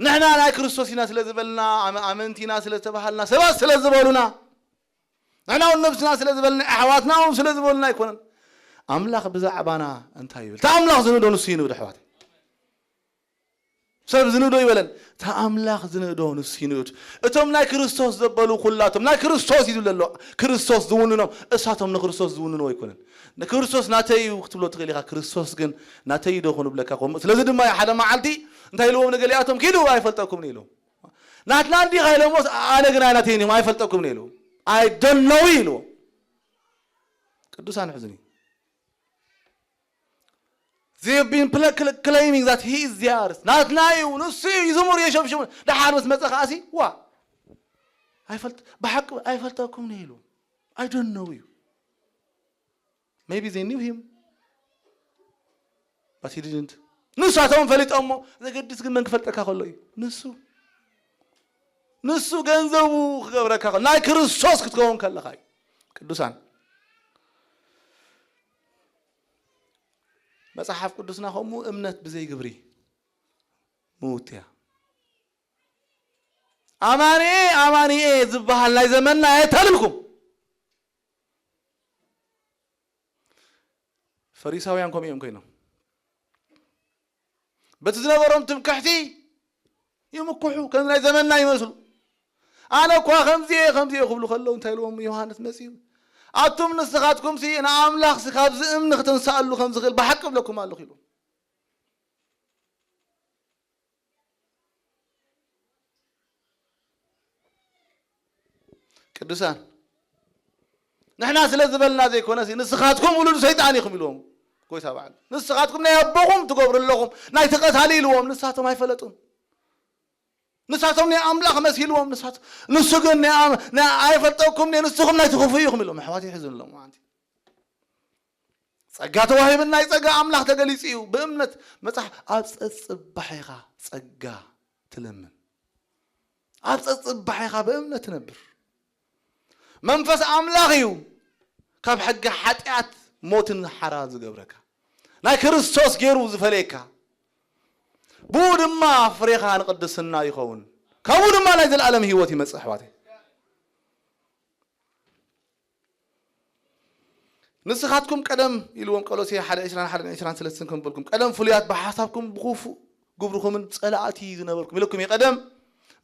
ንሕና ናይ ክርስቶስ ኢና ስለ ዝበልና፣ ኣመ-፣ ኣመንቲ ኢና ስለ ዝተባሃልና፣ ሰባት ስለ ዝበሉና፣ ንሕና እውን ነብስና ስለ ዝበልና፣ ኣሕዋትና እውን ስለ ዝበሉና ኣይኮነን። ኣምላኽ ብዛዕባና እንታይ ይብል? እቲ ኣምላኽ ዝንዶ ንሱ ይንብድ ኣሕዋት። ሰብ ዝንዶ ይበለን። እቲ ኣምላኽ ዝንዶ ንሱ ይንዶ። እቶም ናይ ክርስቶስ ዘበሉ ኩላቶም፣ ናይ ክርስቶስ እዩ ዝብለ ኣሎ። ክርስቶስ ዝውንኖም፣ እሳቶም ንክርስቶስ ዝውንንዎ ኣይኮነን። ንክርስቶስ ናተይ እዩ ክትብሎ ትኽእል ኢኻ፣ ክርስቶስ ግን ናተይ እዩ ዶ ክብለካ ከምኡ። ስለዚ ድማ ሓደ መዓልቲ እንታይ ኢልዎም ንገሊኣቶም፣ "ኪዱ ኣይፈልጠኩምን" ኢልዎም። "ናትና እንዲኻ" ኢሎምዎስ፣ "ኣነ ግን ኣይናተይን እዮም፣ ኣይፈልጠኩምን" ኢልዎም። "I don't know" ኢልዎም። ቅዱሳን ሕዝኒ። They've been pla-, cla-, claiming that he is theirs. ናትና እዩ፣ ንሱ እዩ፣ ይዝሙር፣ የሸብሽቡ። ደሓር ምስ መጸ ከኣሲ፣ ዋ፣ ኣይፈልጥ-፣ ብሓቂ ኣይፈልጠኩም ነው ኢሉ። I don't know you. Maybe they knew him, but he didn't. ንሳቶም ፈሊጦሞ፣ ዘገድስ ግን መን ክፈልጠካ ከሎ እዩ? ንሱ። ንሱ ገንዘቡ ክገብረካ ከሎ፣ ናይ ክርስቶስ ክትከውን ከለኻ እዩ። ቅዱሳን፣ መጽሓፍ ቅዱስና ከምኡ እምነት ብዘይ ግብሪ ምውት እያ። ኣማንኤ፣ ኣማንኤ ዝበሃል ናይ ዘመንና ኣየታልልኩም። ፈሪሳውያን ከምኡ እዮም ኮይኖም። በቲ ዝነበሮም ትምክሕቲ ይምክሑ፣ ከም ናይ ዘመንና ይመስሉ። ኣነ እኳ ከምዚ እየ፣ ከምዚ እየ ክብሉ ከለዉ እንታይ ኢልዎም ዮሃንስ መጺኡ? ኣቱም ንስኻትኩምሲ ንኣምላኽሲ ካብዚ እምኒ ክትንስኣሉ ከም ዝኽእል ብሓቂ እብለኩም ኣለኹ ኢሉ። ቅዱሳን፣ ንሕና ስለ ዝበልና ዘይኮነሲ፣ ንስኻትኩም ውሉድ ሰይጣን ኢኹም ኢልዎም ጎይታ በዓል። ንስኻትኩም ናይ ኣቦኹም ትገብሩ ኣለኹም፣ ናይ ተቐታሊ ኢልዎም፣ ንሳቶም ኣይፈለጡን። ንሳቶም ናይ ኣምላኽ መሲልዎም፣ ንሳት-፣ ንሱ ግን ናይ ኣም-፣ ናይ ኣይፈልጠኩም፣ ንስኹም ናይ ትኽፉ ኢኹም ኢሎም። ኣሕዋት ይሕዝን ኣለዎም ኣንቲ። ጸጋ ተዋሂብን ናይ ጸጋ ኣምላኽ ተገሊጹ እዩ። ብእምነት መጽሓፍ ኣብ ጸጽባሒኻ ጸጋ ትለምን። ኣብ ጸጽባሒኻ ብእምነት ትነብር። መንፈስ ኣምላኽ እዩ ካብ ሕጊ ሓጢኣት ሞትን ሓራ ዝገብረካ። ናይ ክርስቶስ ገይሩ ዝፈለየካ። ብኡ ድማ ፍሬኻ ንቅድስና ይኸውን። ካብኡ ድማ ናይ ዘለኣለም ህይወት ይመጽእ ኣሕዋተይ። ንስኻትኩም ቀደም ኢልዎም፣ ቆሎሴ ሓደ ዕስራን ሓደን ዕስራን ሰለስተን ከንበልኩም፣ ቀደም ፍሉያት ብሓሳብኩም ብኽፉእ ግብርኹምን ጸላእቲ ዝነበርኩም ኢለኩም እየ። ቀደም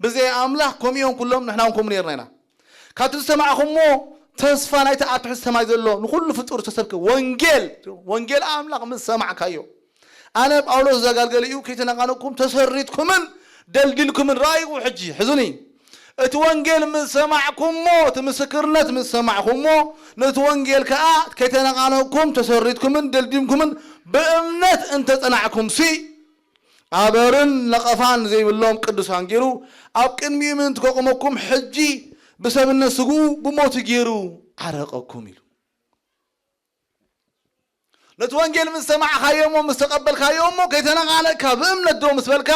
ብዘይ ኣምላኽ ከምኡ እዮም ኩሎም፣ ንሕና እውን ከምኡ ነርና ኢና። ካብቲ ዝሰማዕኹምዎ ተስፋ ናይቲ ኣብ ትሕቲ ሰማይ ዘሎ ንኹሉ ፍጡር ዝተሰብከ ወንጌል፣ ወንጌል ኣምላኽ ምስ ሰማዕካዮ፣ ኣነ ጳውሎስ ዘጋልገለ እዩ፣ ከይተነቓነቕኩም ተሰሪትኩምን ደልዲልኩምን። ረኣይዎ ሕጂ፣ ሕዙኒ። እቲ ወንጌል ምስ ሰማዕኩሞ፣ እቲ ምስክርነት ምስ ሰማዕኩሞ፣ ነቲ ወንጌል ከኣ ከይተነቓነቕኩም ተሰሪትኩምን ደልዲልኩምን ብእምነት እንተጸናዕኩምሲ፣ ኣበርን ነቐፋን ዘይብሎም ቅዱሳን ገይሩ ኣብ ቅድሚኡ ምእንቲ ከቑመኩም፣ ሕጂ ብሰብነት ስግኡ ብሞቱ ገይሩ ዓረቐኩም ኢሉ። ነቲ ወንጌል ምስ ሰማዕካዮ እሞ፣ ምስ ተቐበልካዮ እሞ፣ ከይተነቓነቕካ ብእምነት ደው ምስ በልካ፣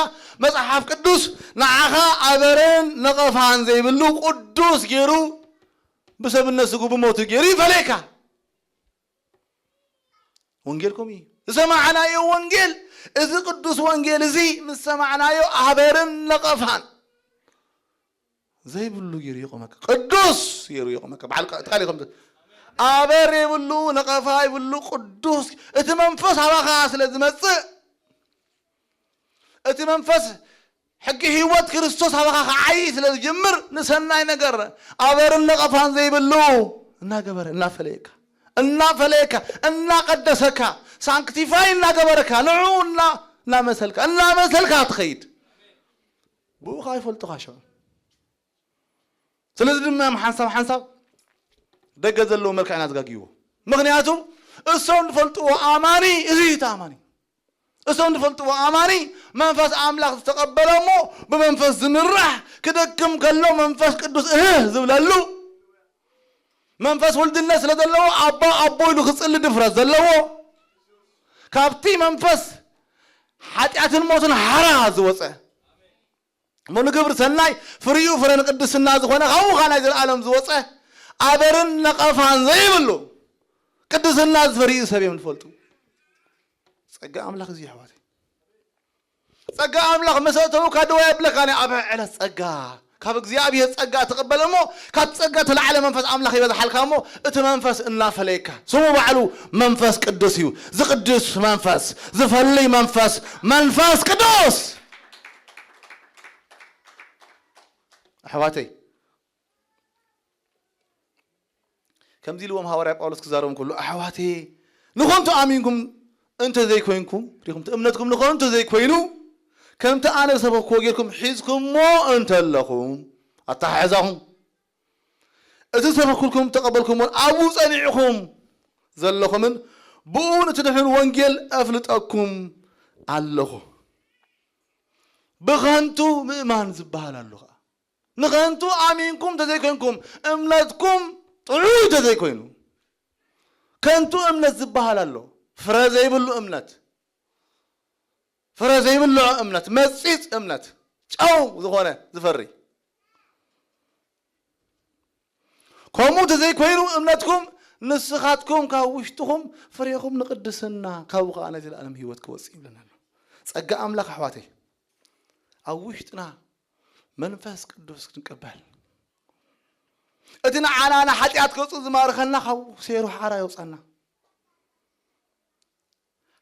መጽሓፍ ቅዱስ ንዓኻ ኣበርን ነቐፋን ዘይብሉ ቅዱስ ገይሩ ብሰብነት ስግኡ ብሞቱ ገይሩ ይፈለየካ። ወንጌል ከምኡ እዩ። ዝሰማዕናዮ ወንጌል፣ እዚ ቅዱስ ወንጌል እዚ ምስ ሰማዕናዮ ኣበርን ነቐፋን ዘይብሉ ገይሩ የቑመካ። ቅዱስ ገይሩ የቑመካ። በዓል ቃ-፣ ቃል ይኸም-፣ ኣበር የብሉ፣ ነቐፋ የብሉ፣ ቅዱስ። እቲ መንፈስ ኣባኻ ስለ ዝመጽእ፣ እቲ መንፈስ ሕጊ ህይወት ክርስቶስ ኣባኻ ክዓዪ ስለ ዝጅምር፣ ንሰናይ ነገር ኣበርን ነቐፋን ዘይብሉ እናገበረ፣ እናፈለየካ፣ እናፈለየካ፣ እናቐደሰካ፣ ሳንክቲፋይ እናገበረካ፣ ንዕኡ እና-፣ እናመሰልካ፣ እናመሰልካ ትኸይድ። ብኡ ኸዓ ይፈልጡኻ ሽዑ። ስለዚ ድማ እዮም ሓንሳብ ሓንሳብ ደገ ዘለዎ መልክዕና ዝጋግይዎ። ምኽንያቱ እሶም ዝፈልጥዎ ኣማኒ እዚ እዩ፣ እቲ ኣማኒ። እሶም ዝፈልጥዎ ኣማኒ መንፈስ ኣምላኽ ዝተቐበለ እሞ ብመንፈስ ዝምራሕ፣ ክደክም ከሎ መንፈስ ቅዱስ እህ ዝብለሉ፣ መንፈስ ውልድነት ስለ ዘለዎ ኣባ ኣቦ ኢሉ ክጽሊ ድፍረት ዘለዎ፣ ካብቲ መንፈስ ሓጢኣትን ሞትን ሓራ ዝወጸ፣ እሞ ንግብሪ ሰናይ ፍሪኡ ፍረ ንቅድስና ዝኾነ፣ ካብኡ ኸኣ ናይ ዘለኣለም ዝወጸ፣ ኣበርን ነቐፋን ዘይብሉ ቅድስና ዝፈርዩ ሰብ እዮም ዝፈልጡ። ጸጋ ኣምላኽ እዚ ኣሕዋተይ። ጸጋ ኣምላኽ መሰ እተውካ ደው የብለካ፣ ናይ ኣብ ዕለት ጸጋ፣ ካብ እግዚኣብሔር ጸጋ ትቕበል እሞ፣ ካብ ጸጋ ተላዕለ መንፈስ ኣምላኽ ይበዝሓልካ እሞ፣ እቲ መንፈስ እናፈለየካ፣ ስሙ ባዕሉ መንፈስ ቅዱስ እዩ። ዝቅድስ መንፈስ፣ ዝፈልይ መንፈስ፣ መንፈስ ቅዱስ። ኣሕዋተይ፣ ከምዚ ኢልዎም ሃዋርያ ጳውሎስ ክዛረቦም ከሎ፣ ኣሕዋተይ፣ ንኸንቱ ኣሚንኩም እንተ ዘይኮይንኩም፣ ሪኹም፣ እቲ እምነትኩም ንኸንቱ ዘይኮይኑ፣ ከምቲ ኣነ ዝሰበክዎ ጌርኩም ሒዝኩሞ እንተለኹም፣ ኣተሓሕዛኹም፣ እቲ ዝሰበክኩልኩም ተቐበልኩሞን ኣብኡ ጸኒዕኹም ዘለኹምን ብኡ ንትድሕኑ ወንጌል ኣፍልጠኩም ኣለኹ። ብኸንቱ ምእማን ዝበሃል ኣሎ ኸኣ። ንኸንቱ ኣሚንኩም እንተዘይኮይንኩም፣ እምነትኩም ጥዑይ እንተዘይኮይኑ፣ ከንቱ እምነት ዝበሃል ኣሎ። ፍረ ዘይብሉ እምነት፣ ፍረ ዘይብልዖ እምነት፣ መጺጽ እምነት፣ ጨው ዝኾነ ዝፈሪ። ከምኡ እንተዘይኮይኑ እምነትኩም፣ ንስኻትኩም ካብ ውሽጥኹም ፍሬኹም ንቅድስና፣ ካብኡ ኸኣ ናይ ዘለኣለም ህይወት ክወጽእ ይብለና ኣሎ። ጸጋ ኣምላኽ ኣሕዋተይ፣ ኣብ ውሽጥና መንፈስ ቅዱስ ክንቀበል፣ እቲ ንዓና ንሓጢኣት ገጹ ዝማርኸና ካብ ሴሩ ሓራ የውጻና።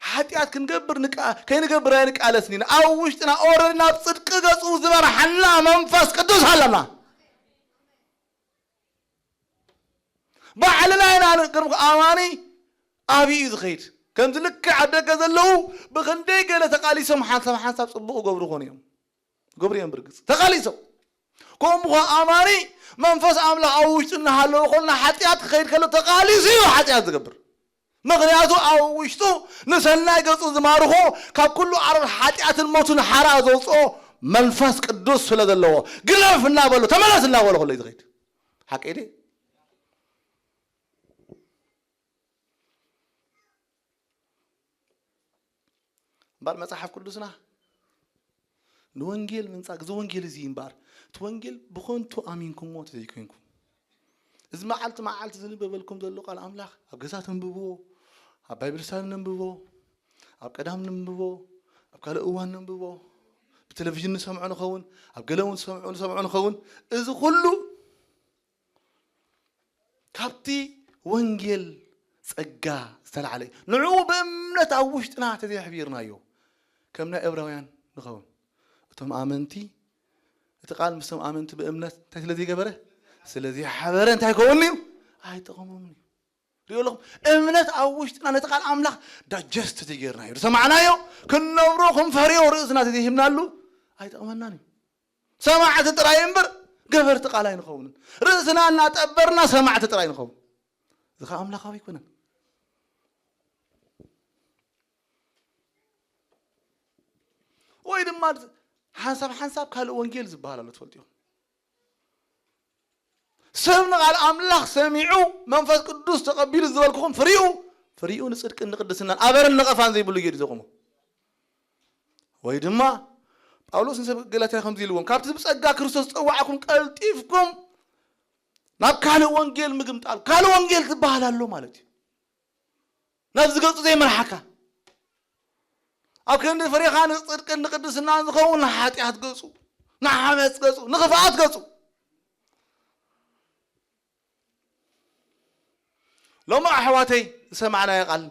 ሓጢኣት ክንገብር ንቃ-፣ ከይንገብር ኣይንቃለስን ኢና። ኣብ ውሽጥና ኦረዲ ናብ ጽድቂ ገጹ ዝመርሓና መንፈስ ቅዱስ ኣለና። ባዕልና ኢና ንቅድሚ ኣማኒ ኣብዩ እዩ ዝኸይድ። ከምዚ ልክዕ ኣብ ደገ ዘለዉ ብኽንደይ ገለ ተቃሊሶም ሓንሳብ ሓንሳብ ጽቡቕ ይገብሩ ኾኑ እዮም። ይገብሩ እዮም ብርግጽ። ተቃሊሶም። ከምኡ ኸዓ ኣማኒ መንፈስ ኣምላኽ ኣብ ውሽጡ እናሃለወ ኾሎ፣ ንሓጢኣት ክኸይድ ከሎ ተቃሊሱ እዩ ሓጢኣት ዝገብር። ምኽንያቱ ኣብ ውሽጡ ንሰናይ ገጹ ዝማርኾ፣ ካብ ኩሉ ኣረር ሓጢኣትን ሞትን ሓራ ዘውፅኦ መንፈስ ቅዱስ ስለ ዘለዎ፣ ግደፍ እናበሎ፣ ተመለስ እናበሎ ኸሎ እዩ ዝኸይድ። ሓቂ ድዩ? እምበር መጽሓፍ ቅዱስና ንወንጌል ምንጻግ፣ እዚ ወንጌል እዚ እምበር፣ እቲ ወንጌል ብኸንቱ ኣሚንኩሞ እንተዘይኮይንኩም፣ እዚ መዓልቲ መዓልቲ ዝንበበልኩም ዘሎ ቃል ኣምላኽ ኣብ ገዛ ተንብብዎ፣ ኣብ ባይብል ስታዲ ነንብቦ፣ ኣብ ቀዳም ነንብቦ፣ ኣብ ካልእ እዋን ነንብቦ፣ ብቴሌቪዥን ንሰምዖ ንኸውን፣ ኣብ ገለ እውን ንሰምዖ ንሰምዖ ንኸውን። እዚ ኩሉ ካብቲ ወንጌል ጸጋ ዝተላዕለ እዩ። ንዕኡ ብእምነት ኣብ ውሽጥና ተዘይሕቢርናዮ ከም ናይ ዕብራውያን ንኸውን። እቶም ኣመንቲ፣ እቲ ቃል ምስቶም ኣመንቲ ብእምነት እንታይ ስለ ዘይገበረ፣ ስለ ዘይሓበረ እንታይ ከውን እዩ? ኣይጠቐሞምን እዩ። ሪኦ ኣለኹም፣ እምነት ኣብ ውሽጥና ነቲ ቃል ኣምላኽ ዳጀስት ተዘይገርናዮ፣ ዝሰማዕናዮ ክንነብሮ ክንፈርዮ ርእስና ተዘይሂብናሉ ኣይጠቕመናን እዩ። ሰማዕቲ ጥራይ እምበር ገበርቲ ቃል ኣይንኸውንን። ርእስና እናጠበርና ሰማዕቲ ጥራይ ንኸውን። እዚ ኸዓ ኣምላኻዊ ኣይኮነን። ወይ ድማ ሓንሳብ ሓንሳብ ካልእ ወንጌል ዝበሃል ኣሎ፣ ትፈልጡ ኢኹም። ሰብ ንቓል ኣምላኽ ሰሚዑ መንፈስ ቅዱስ ተቐቢሉ ዝበልኩኹም ፍሪኡ፣ ፍሪኡ ንጽድቅን ንቅድስናን ኣበርን ነቐፋን ዘይብሉ ጌዲ ዘቑሞ። ወይ ድማ ጳውሎስ ንሰብ ገላትያ ከምዚ ኢልዎም፣ ካብቲ ብጸጋ ክርስቶስ ዝጸዋዕኩም ቀልጢፍኩም ናብ ካልእ ወንጌል ምግምጣል። ካልእ ወንጌል ዝበሃል ኣሎ ማለት እዩ። ናብዚ ገጹ ዘይመርሓካ፣ ኣብ ክንዲ ፍሬኻ ንጽድቅን ንቅድስናን ዝኸውን ንሓጢኣት ገጹ፣ ንዓመጽ ገጹ፣ ንኽፍኣት ገጹ። ሎሚ ኣሕዋተይ ዝሰማዕናዮ ቃል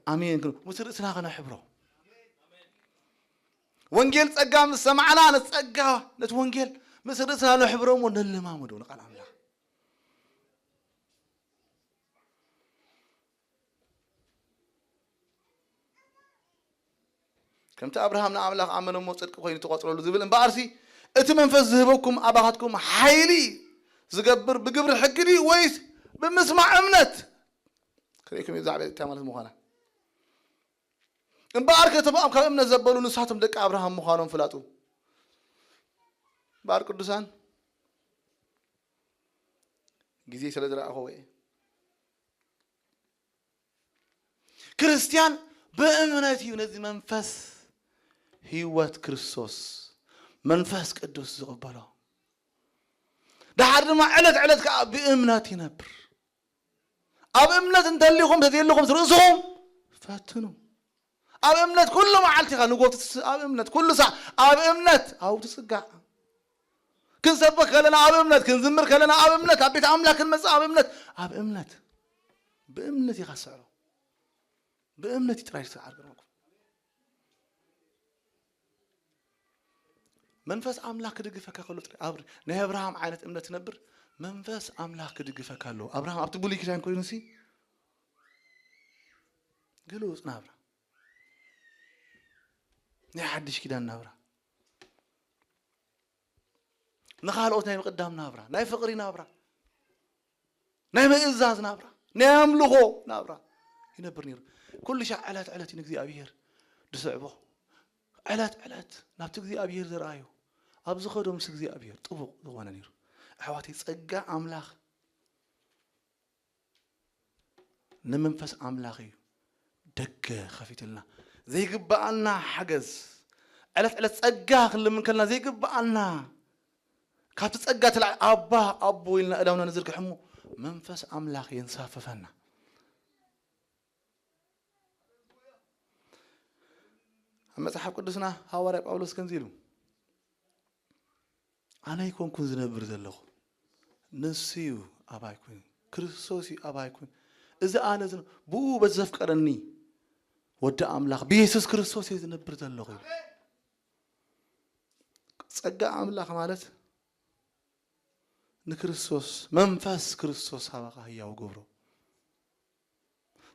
ኣሜን ክን-፣ ምስ ርእስና ከነሕብሮ። ወንጌል ጸጋ ምስ ሰማዕና፣ ነቲ ጸጋ፣ ነቲ ወንጌል ምስ ርእስና ነሕብሮ እሞ ነለማምዶ ንቃል ኣምላኽ። ከምቲ ኣብርሃም ንኣምላኽ ኣመነ እሞ ጽድቂ ኮይኑ ተቖጽረሉ ዝብል እምበኣርሲ፣ እቲ መንፈስ ዝህበኩም ኣባኻትኩም ሓይሊ ዝገብር ብግብሪ ሕጊ ድዩ ወይስ ብምስማዕ እምነት? ክርእየኩም እዩ ብዛዕባ እታ ማለት ምዃና። እምበኣር ከቶም ኣብ ካብ እምነት ዘበሉ ንሳቶም ደቂ ኣብርሃም ምዃኖም ፍላጡ። እምበኣር ቅዱሳን፣ ግዜ ስለ ዝረኣኹዎ እየ። ክርስትያን ብእምነት እዩ ነዚ መንፈስ ህይወት ክርስቶስ መንፈስ ቅዱስ ዝቕበሎ። ደሓር ድማ ዕለት ዕለት ከዓ ብእምነት ይነብር። ኣብ እምነት እንተሊኹም ተዘየለኹም ርእስኹም ፈትኑ። ኣብ እምነት ኩሉ መዓልቲ ኢኻ ንጎ ትስ-፣ ኣብ እምነት ኩሉ ሳዕ፣ ኣብ እምነት ኣብኡ ትጽጋዕ። ክንሰብኽ ከለና ኣብ እምነት፣ ክንዝምር ከለና ኣብ እምነት፣ ኣብ ቤት ኣምላኽ ክንመጽእ ኣብ እምነት፣ ኣብ እምነት። ብእምነት ኢኻ ትስዕሮ። ብእምነት እዩ ጥራይ ዝሰዓር ገርመኩም። መንፈስ ኣምላኽ ክድግፈካ ከሎ ጥራይ፣ ኣብ ናይ ኣብርሃም ዓይነት እምነት ትነብር፣ መንፈስ ኣምላኽ ክድግፈካ ኣለዎ። ኣብርሃም ኣብቲ ብሉይ ኪዳን ኮይኑ ሲ ግሉጽ ናብራ፣ ናይ ሓድሽ ኪዳን ናብራ፣ ንኻልኦት ናይ ምቕዳም ናብራ፣ ናይ ፍቕሪ ናብራ፣ ናይ ምእዛዝ ናብራ፣ ናይ ኣምልኾ ናብራ ይነብር ነይሩ። ኩሉ ሻዕ ዕለት ዕለት እዩ ንእግዚኣብሔር ዝስዕቦ። ዕለት ዕለት ናብቲ እግዚኣብሔር ዝረኣዮ፣ ኣብ ዝኸዶ ምስ እግዚኣብሔር ጥቡቕ ዝኾነ ነይሩ። ኣሕዋተይ፣ ጸጋ ኣምላኽ ንመንፈስ ኣምላኽ እዩ ደገ ከፊትልና። ዘይግብኣና ሓገዝ፣ ዕለት ዕለት ጸጋ ክንልምን ከለና ዘይግብኣና፣ ካብቲ ጸጋ ትላዕ ኣባ፣ ኣቦ ኢልና እዳውና ንዝርግሕ እሞ መንፈስ ኣምላኽ የንሳፍፈና። ኣብ መጽሓፍ ቅዱስና ሃዋርያ ጳውሎስ ከምዚ ኢሉ፣ ኣነ ኣይኮንኩን ዝነብር ዘለኹ፣ ንሱ እዩ ኣባይ ኮይኑ፣ ክርስቶስ እዩ ኣባይ ኮይኑ። እዚ ኣነ ዝነ-፣ ብኡ በዘፍቀረኒ ወዲ ኣምላኽ ብየሱስ ክርስቶስ እየ ዝነብር ዘለኹ ኢሉ። ጸጋ ኣምላኽ ማለት ንክርስቶስ፣ መንፈስ ክርስቶስ ሃባኻ ህያው ገብሮ።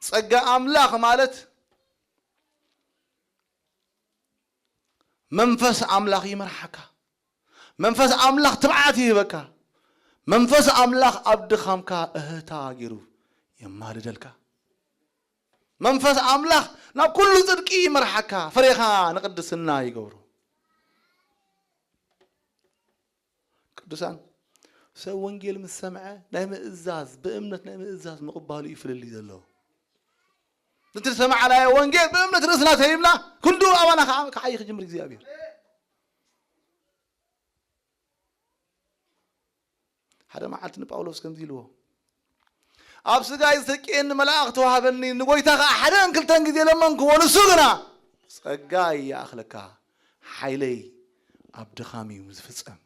ጸጋ ኣምላኽ ማለት መንፈስ ኣምላኽ ይመርሓካ። መንፈስ ኣምላኽ ትብዓት ይህበካ። መንፈስ ኣምላኽ ኣብ ድኻምካ እህታ ገይሩ የማልደልካ። መንፈስ ኣምላኽ ናብ ኩሉ ጽድቂ ይመርሓካ፣ ፍሬኻ ንቅድስና ይገብሮ። ቅዱሳን፣ ሰብ ወንጌል ምስ ሰምዐ ናይ ምእዛዝ፣ ብእምነት ናይ ምእዛዝ ምቕባሉ እዩ ፍልልይ ዘለዎ። ነቲ ዝሰማዕናዮ ወንጌል ብእምነት ርእስና ተሂብና፣ ክንዱ ኣባና ከዓ ክዓዪ ክጅምር እግዚኣብሔር። ሓደ መዓልቲ ንጳውሎስ ከምዚ ኢልዎ፣ ኣብ ስጋይ ዝተቅየኒ መልኣኽ ተዋህበኒ፣ ንጎይታ ከዓ ሓደን ክልተን ግዜ ለመንክዎ፣ ንሱ ግና ጸጋይ ይኣኽለካ፣ ሓይለይ ኣብ ድኻም እዩ ዝፍጸም።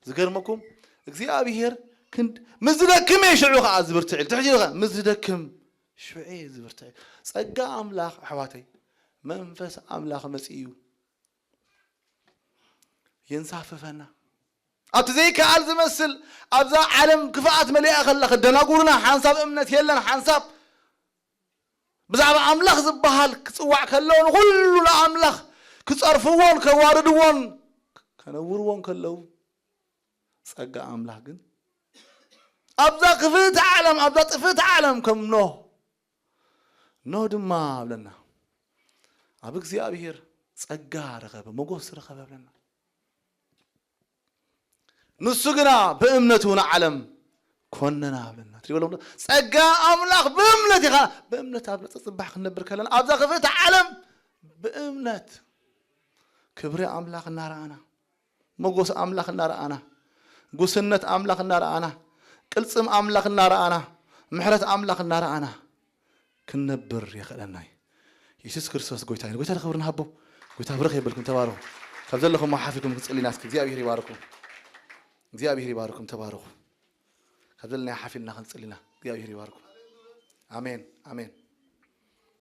ዝገርመኩም እግዚኣብሔር ክንድ ምስ ዝደክም እየ ሽዑ ከዓ ዝብርትዕ ኢሉ። ትሕቲ ኢሉ ከዓ ምስ ዝደክም ሽዑ እየ ዝብርትዕ። ጸጋ ኣምላኽ ኣሕዋተይ መንፈስ ኣምላኽ መጺኡ እዩ የንሳፍፈና። ኣብቲ ዘይከኣል ዝመስል ኣብዛ ዓለም ክፍኣት መሊኣ ከላ ክደናጉሩና ሓንሳብ እምነት የለን ሓንሳብ ብዛዕባ ኣምላኽ ዝበሃል ክጽዋዕ ከለዉ ንኹሉ ንኣምላኽ ክጸርፍዎን ከዋርድዎን ከነውርዎን ከለዉ ጸጋ ኣምላኽ ግን ኣብዛ ክፍእቲ ዓለም ኣብዛ ጥፍእቲ ዓለም ከም ኖህ ኖህ ድማ ኣብለና ኣብ እግዚኣብሔር ጸጋ ረኸበ ሞጎስ ረኸበ ኣብለና ንሱ ግና ብእምነቱ ንዓለም ኮነና ኣብለና ትሪበሎም ጸጋ ኣምላኽ ብእምነት ኢኻ ብእምነት ኣብ ጽባሕ ክንነብር ከለና ኣብዛ ክፍእቲ ዓለም ብእምነት ክብሪ ኣምላኽ እናረኣና ሞጎስ ኣምላኽ እናረኣና ጉስነት ኣምላኽ እናረኣና ቅልጽም ኣምላኽ እናረኣና ምሕረት ኣምላኽ እናረኣና ክንነብር የኽእለና እዩ። የሱስ ክርስቶስ ጎይታ እዩ። ጎይታ ክብሪ ንሃቦ። ጎይታ ብርኽ የብልኩም ተባረኹ። ካብ ዘለኹም ሓፊኩም ክጽሊና እስኪ እግዚኣብሔር ይባርኩም። እግዚኣብሔር ይባርኩም ተባረኹ። ካብ ዘለና ሓፊልና ክንጽሊና እግዚኣብሔር ይባርኩም። ኣሜን ኣሜን።